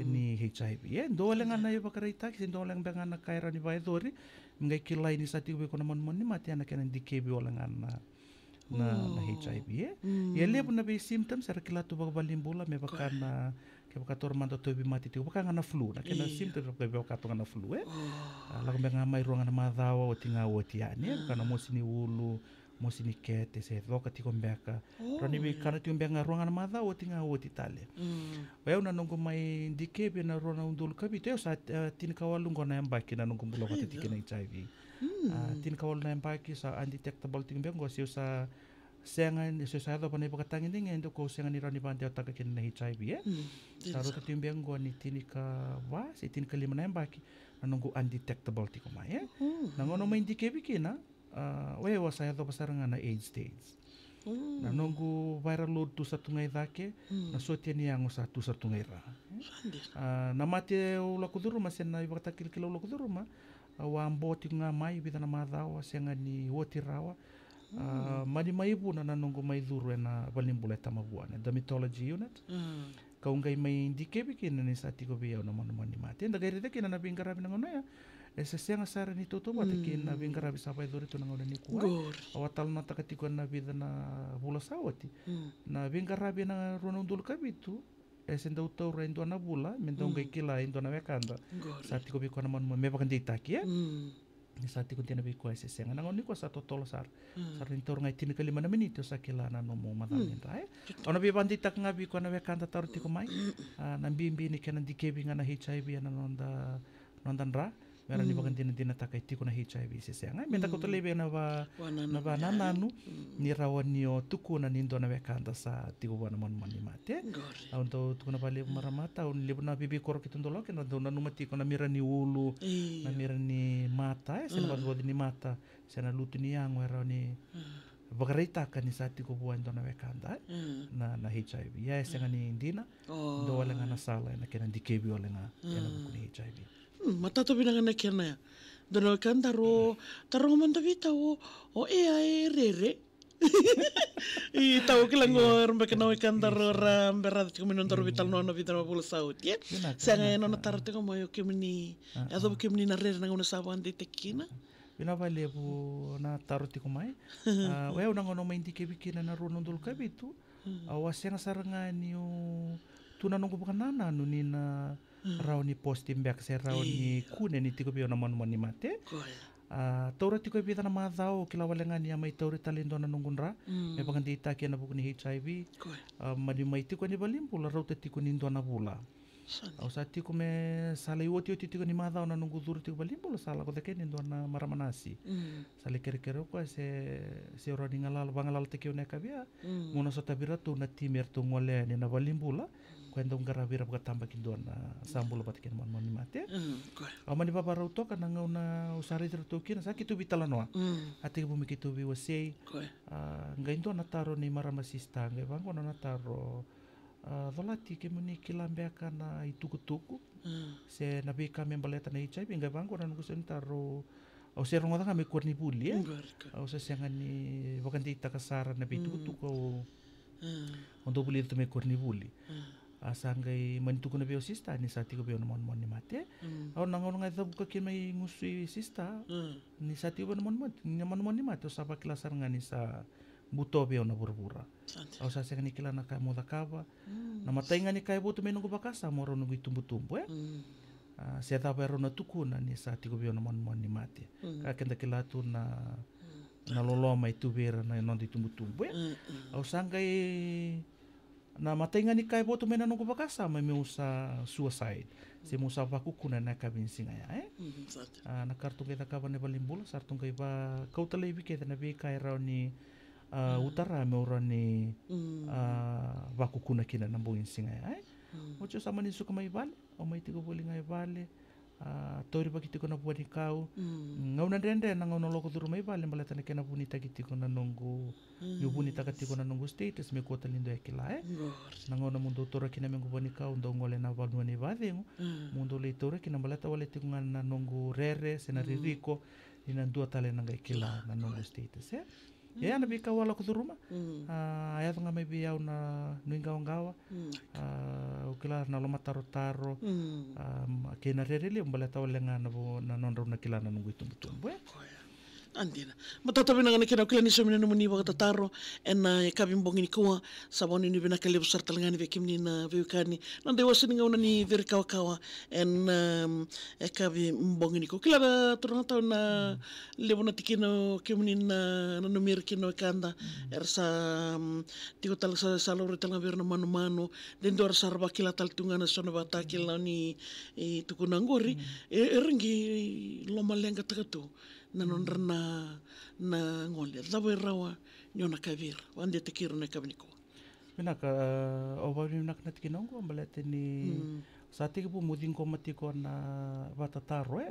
ni H I V. E dua wale ga na ivakaraitaki se dua wale beka ga na ka e rawa ni vakayacori me qai kilai ni sa tiko vei iko na manumanu ni mate, ena kena dikevi wale ga na, na, na H I V, e. Ia levu na vei symptoms era kila tu vakavalenibula me vaka na, kevaka taura mada o tauvimate tiko, vaka ga na flu, na kena symptoms vaka, vaka toka na flu, e. A, lako beka ga mai rua ga na macawa oti ga oti yani, e. Vaka na mosi ni ulu, mosi ni kete, se coka tiko beka. Rawa ni veikana tiko beka ga rua ga na macawa oti ga oti tale. O yau na noqu mai dikevi ena rua na udolu ka vitu, o yau sa, e, tinikawalu qo na yabaki na noqu bula vata tiko kei na H I V. A, tinikawalu na yabaki sa undetectable tiko beka qo, se au sa sega, se au sa yacova na ivakatagedegede, o koya au sega ni rawa ni vakadewataka kina na H I V, e. Sa rauta tiko beka qo ni tinikava se tinikalima na yabaki na noqu undetectable tiko mai, e. Na gauna au mai dikevi kina, a, o yau sa yacova sara ga na AIDS stage. Na noqu viral load tu sa tu ga i cake, na sotia ni yago sa tu sa tu ga i ra. A, na mate au lako curuma se na ivakatakilakila au lako curuma, au a bo tiko ga mai vica na macawa, sega ni oti rawa. A, mani mai vuna na noqu mai curu ena valenibula e Tamavua, na dermatology unit. Kau qai mai dikevi kina ni sa tiko vei au na manumanu ni mate. Eda qai raica kina na veiqaravi na gauna ya e se sega sara ni tautauvata kei na veiqaravi sa vakayacori tu na gauna nikua. Au a talanoataka tiko ena vica na vula sa oti na veiqaravi ena rua na udolu ka vitu, e se dau taura e dua na vula me dau qai kila e dua na wekada sa tiko vei koya na manumanu, me vakadeitaki, e. Ni sa tiko dina vei koya se sega. Na gauna nikua sa totolo sara. Sa rawa ni taura ga e tinikalima na miniti o sa kila na nomu macawa ni dra, e. Au na via vakadeitaka ga vei koya na wekada taro tiko mai, a, na bibi ni kena dikevi ga na H I V ena noda, noda dra, me rawa ni vakadinadinataka e tiko na H I V se sega. Me da kauta laivi ena va, na vanananu ni rawa ni o tukuna ni dua na wekada sa tiko vua na manumanu ni mate. Au dau tukuna vakalevu, marama, au, ni levu na veiveikoro keitou dau lako kina, dau nanuma tiko na mira ni ulu, na mira ni mata, e, se na vakacoci ni mata, se na lutu ni yago e rawa ni vakaraitaka ni sa tiko vua e dua na wekada, e, na, na H I V. Ia e sega ni dina, dua wale ga na sala ena kena dikevi wale ga ena vuku ni H I V. Hmm, matata vinaka na kena ya. Dua na wekadaru, taroga mada vei tau, o, o e a e rere. I tau kila qo era beka na wekadaru ra bera tiko mai na nodaru veitalanoa na vica na vula sa oti, e. Sega, e nona taro tiko mai o kemuni, e yacova kemuni na rere na gauna sa vakadeitaki kina. Vinaka vakalevu na taro tiko mai. A, o yau na gauna au mai dikevi kina na rua na udolu ka vitu, au a sega sara ga niu tu na noqu vakanananu ni na rawa ni posti beka se rawa ni kune ni tiko vei au na manumanu ni mate. A, taura tiko e vica na macawa, au kila wale ga ni a mai tauri tale e dua na noqu dra me vakadeitaki ena vuku ni H I V. A, mani mai tiko ni valenibula rauta tiko ni dua na vula. Au sa tiko me sa lai otioti tiko ni macawa na noqu curu tiko valenibula, sa lako cake ni dua na marama nasi. Sa lai kerekere o koya se, se rawa ni galala, vagalalataki au na yakavi ya. Mo na sotavi iratou na timi eratou gole yani na valenibula. Koya dau qaravi ira vakatabakidua na sa bula vata kei na manumanu ni mate. Au mani vavarau toka na gauna au sa raici iratou kina, sa keitou veitalanoa. A tekivu me keitou veiwasei. A, qai dua na taro ni marama sista, qai vaqo na taro. A, colati, kemuni kila beka na itukutuku se na veika me baleta na H I V, qai vaqo na noqu isau ni taro. Au se rogoca ga mai koronivuli, e? Au se sega ni vakadeitaka sara na veitukutuku au, au dau vulica tu mai koronivuli. A sa qai mani tukuna vei au sista ni sa tiko vei au na manumanu ni mate. Au na gauna ga e cavuka kina mai gusui sista ni sa tiko vei au na manumanu ni mate, au sa vakila sara ga ni sa buto vei au na vuravura. Au sa sega ni kila na ka e mo cakava. Na matai ga ni ka e votu mai noqu vakasama o rau noqu itubutubu, e? A, se cava e rau na tukuna ni sa tiko vei au na manumanu ni mate. Ka keda kila tu na, na loloma e tu vei ira na noda itubutubu, e? Au sa qai, na matai ga ni ka e votu mai na noqu vakasama meu sa suicide. Se meu sa vakukuna na yakavi ni siga ya, e? A, na ka ratou qai cakava na valenibula, sa ratou qai vakauta laivi kece na veika e rawa ni, a, utara meu rawa ni, a, vakukuna kina na bogi ni siga ya, e? Oti au sa mani suka mai vale, au mai tiko voli ga i vale. A, taurivaki tiko na vuanikau. Gauna dredre na gauna lako curu mai vale baleta na kena vunitaki tiko na noqu, meu vunitaka tiko na noqu status me kua tale ni dua e kila, e? Na gauna meu dau taura kina mequ vuanikau, dau gole na vanua ni vacegu, meu dau lai taura kina baleta wale tiko ga na noqu rere se na ririko ni na dua tale na qai kila na noqu status, e? Ia na veika au a lako curuma. A, yaco ga mai vei au na nuiqawaqawa. A, au kila na lomatarotaro. A, kei na rere levu baleta wale ga na vo, na nodrau na kila na noqu itubutubu, e? A dina. Matata vinaka na kena, au kila ni saumi na nomuni vakatataro ena yakavi bogi nikua. Sa vakanuinui vinaka levu sara tale ga ni vei kemuni na veiwekani. Na dai wasa ni gauna ni veikawakawa ena, um, yakavi bogi nikua. Kila na turaga tau na levu na tikina o kemuni na, na numera kina o wekada. Era sa, um, tiko tale sa, sa laurai tale ga vei ira na manumanu. De dua era sa ra vakila tale tu ga na so na vakatakila ni, e, tukuna oqori. E, era qai lomaleqataka tu na nodra na, na gole. Cava e rawa ni o na kaya vei ira, vakadeitaki ira na yakavi nikua? Vinaka, a, au vakavinavinaka na tikina oqo baleta ni sa tekivu meu ciqoma tiko na vakatataro, e?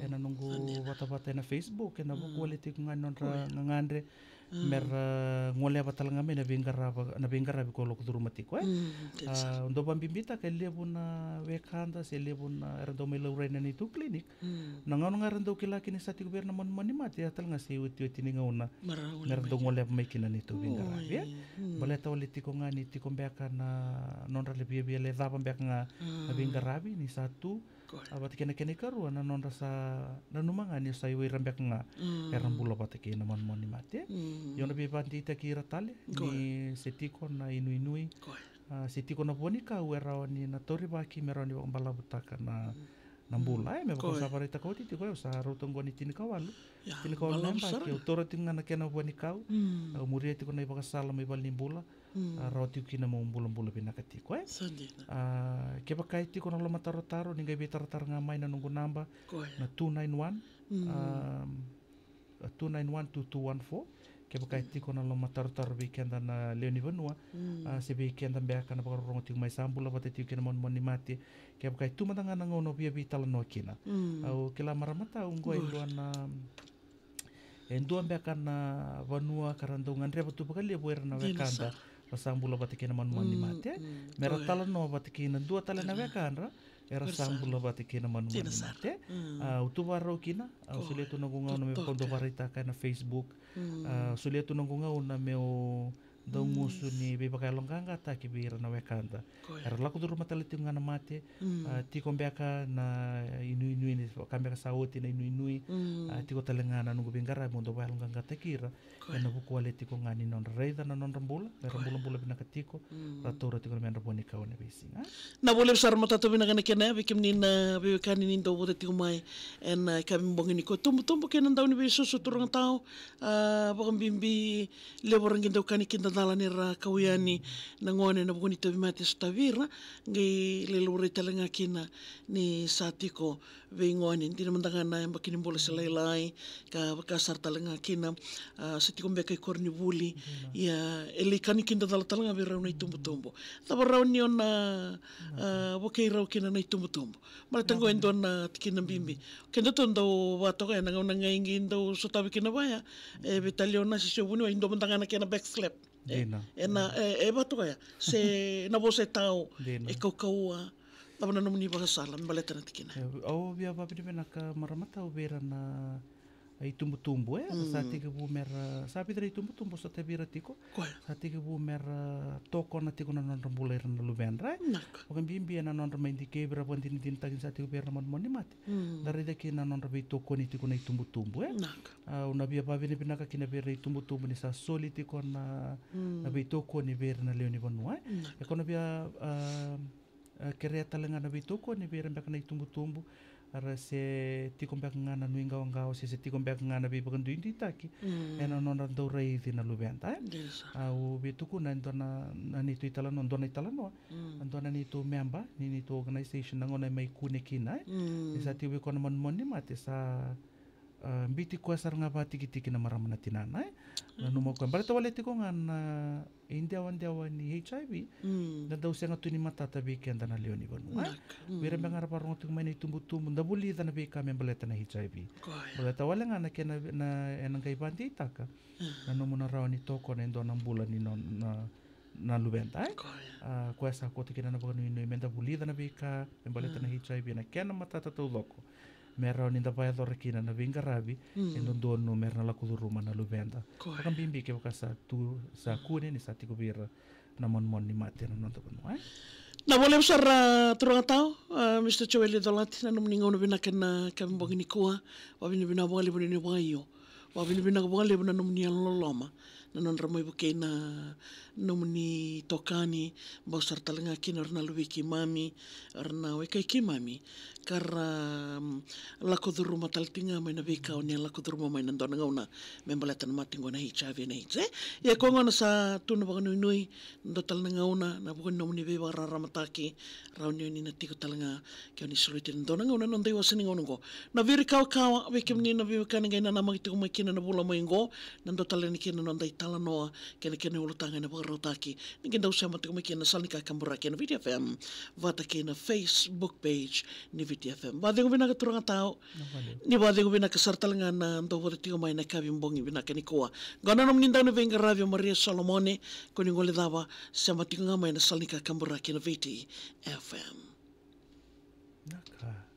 Ena noqu vatavata ena Facebook, ena vuku wale tiko ga ni nodra gagadre mera goleva tale ga mai na veiqaravi, na veiqaravi ko lako curuma tiko, e? A, au dau vakabibitaka e levu na wekada se levu na era dau mai laurai na neitou clinic. Na gauna ga era dau kila kina ni sa tiko vei ira na manumanu ni mate, a tale ga se iotioti ni gauna mera dau goleva mai kina na neitou veiqaravi, e? Baleta wale tiko ga ni tiko beka na nodra le viavia le cava beka ga na veiqaravi ni sa tu. A, vata kei na kena ikarua na nodra sa nanuma ga ni sa i o ira beka ga era bula vata kei na manumanu ni mate. Io, na veivakadeitaki ira tale ni se tiko na inuinui. A, se tiko na vuanikau e rawa ni na taurivaki me rawa ni vakabalavutaka na na bula, e, me vaka au sa vakaraitaka oti tiko, au sa rauta oqo ni tinikawalu. Tinikawalu na yabaki, au taura tiko ga na kena vuanikau. Au muria tiko na ivakasala mai valenibula. A, rawa tiko kina meu bulabula vinaka tiko, e. A, kevaka e tiko na lomatarotaro, ni qai veitaratara ga mai na noqu naba, na two nine one. A, two nine one two two one four. Kevaka e tiko na lomatarotaro vei keda na lewe ni vanua, a, se vei keda beka na vakarorogo tiko mai sa bula vata tiko kei na manumanu ni mate. Kevaka e tu mada ga na gauna au via veitalanoa kina. Au kila marama tau oqo e dua na, e dua beka na vanua ka ra dau gadreva tu vakalevu era na wekada ra sa bula vata kei na manumanu ni mate. Mera talanoa vata kei na dua tale na wekadra era sa bula vata kei na manumanu ni mate. A, au tu vakarau kina, au solia tu noqu gauna me vaka au dau vakaraitaka ena Facebook. A, solia tu noqu gauna meu Dau gusu ni veivakayaloqaqataki vei ira na wekada. Ko ya. Era lako curuma tale tiko ga na mate, Mm. a, tiko beka na inuinui, ni vaka beka sa oti na inuinui, Mm. a, tiko tale ga na noqu veiqaravi mo dau vakayaloqaqataki ira. Ko ya. Ena vuku wale tiko ga ni nodra raica na nodra bula, era Ko ya. bulabula vinaka tiko, Mm. ra taura tiko na medra vuanikau ena veisiga. Na vua levu sara matata vinaka na kena ya, vei kemuni na veiwekani ni dau vota tiko mai ena, a, yakavi bogi nikua, tubutubu kei na dauniveisusu, turaga tau, a, vakabibi levu ra qai dau kani kidacala ni ra kau yani na gone ena vuku ni tauvimate e sotavi ira, qai lai laurai tale ga kina ni sa tiko vei gone, dina mada ga na yabaki ni bula se lailai, ka vaka sara tale ga kina, a, sa tiko beka i koronivuli, Dina. ia, e lai kani kidacala tale ga vei rau na itubutubu. Cava rawa ni o na, a, vukei rau kina na itubutubu. Baleta qo e dua na tikina bibi. Kedatou dau vakatoka ya na gauna ga i qai dau sotavi kina vaya, e veitalia o nasi se o vuniwai, dua mada ga na kena backslap. E, Dina. e na, e, e vakatoka ya. Se na vosa e tau, Dina. e kaukauwa, cava na nomuni vakasala me baleta na tikina? E, au via vavinavinaka marama tau vei ira na itubutubu, e, sa Mm. tekivu mera, sa vica na itubutubu, sa tavi ira tiko. Ko ya. Sa tekivu mera tokona tiko na nodra bula ira na luvedra, e. Naka. Vakabibi ena nodra mai dikevi ra vakadinadinataki ni sa tiko vei ira na manumanu ni mate. Mm. Da raica kina na nodra veitokoni tiko na itubutubu, e. Naka. Au na via vavinavinaka kina vei ira na itubutubu ni sa soli tiko na, Mm. na veitokoni vei ira na lewe ni vanua, e. Naka. E ko na via, a, a, kerea tale ga na veitokoni vei ira beka na itubutubu, era se tiko beka ga na nuiqawaqawa, se, se tiko beka ga na veivakaduiduitaki, Mm. ena nodra dau raici na luveda, e. Dina sara. Au via tukuna e dua na, na neitou italanoa, dua na italanoa, Mm. e dua na neitou memba ni neitou organization, na gauna e mai kune kina, e. Mm. Ni sa tiko vei koya na manumanu ni mate, sa, a, biuti koya sara ga vakatikitiki na marama na tinana, e. Nanuma o koya, baleta wale tiko ga na idewadewa ni H I V, Mm. da dau sega tu ni matata vei keda na lewe ni vanua, e. Naka. Mm. Vei ira beka ga ra vakarogo tiko mai na itubutubu, da vulica na veika me baleta na H I V. Ko ya. Baleta wale ga na kena, na, ena qai vakadeitaka, Mm. na nomuna rawa ni tokona e dua na bula ni no, na, na luveda, e. Ko ya. A, koya sa koto kina na vakanuinui me da vulica na veika me baleta na Mm. H I V, na kena matata taucoko, me rawa ni da vakayacora kina na veiqaravi, Mm. e dodonu mera na lako curuma na luveda. Ko ya. Vakabibi kevaka sa tu, sa kune ni sa tiko vei ira na manumanu ni mate ena noda vanua, e. Na vua levu sara, turaga tau, a, Mister Joel Colati, na nomuni gauna vinaka ena yakavi bogi nikua, vavinavinaka vakalevu ni vakaio, vavinavinaka vakalevu na nomuni yalololoma, na nodra mai vukei na nomuni itokani, bau sara tale ga kina o ira na luvei keimami, o ira na wekai keimami, ka ra, mm, lako curuma tale tiko ga mai na veika o ni a lako curuma mai ena dua na gauna me baleta na mate qo na H I V and AIDS, e. Ia ko gona sa tu na vakanuinui, dua tale na gauna, ena vuku ni nomuni veivakararamataki, rawa ni o ni na tiko tale ga, ke o ni sureti ena dua na gauna ena noda iwase ni gauna oqo. Na virikawakawa vei kemuni na veiwekani qai nanamaki tiko mai kina na vula mai oqo, na dua tale yani kina na noda italanoa kei na kena ulutaga ena vakarautaki. Ni qai dau sema tiko mai kina na sala ni kakaburaki ena Viti F M vata kei na Facebook page ni Viti F M. Vakacegu vinaka, turaga tau. Ni vakacegu vinaka sara tale ga na dau vata tiko mai ena yakavi bogi vinaka nikua. Qo na nomuni dau ni veiqaravi o Maria Solomone, ko ni gole cava, sema tiko ga mai na sala ni kakaburaki ena Viti F M. Naka.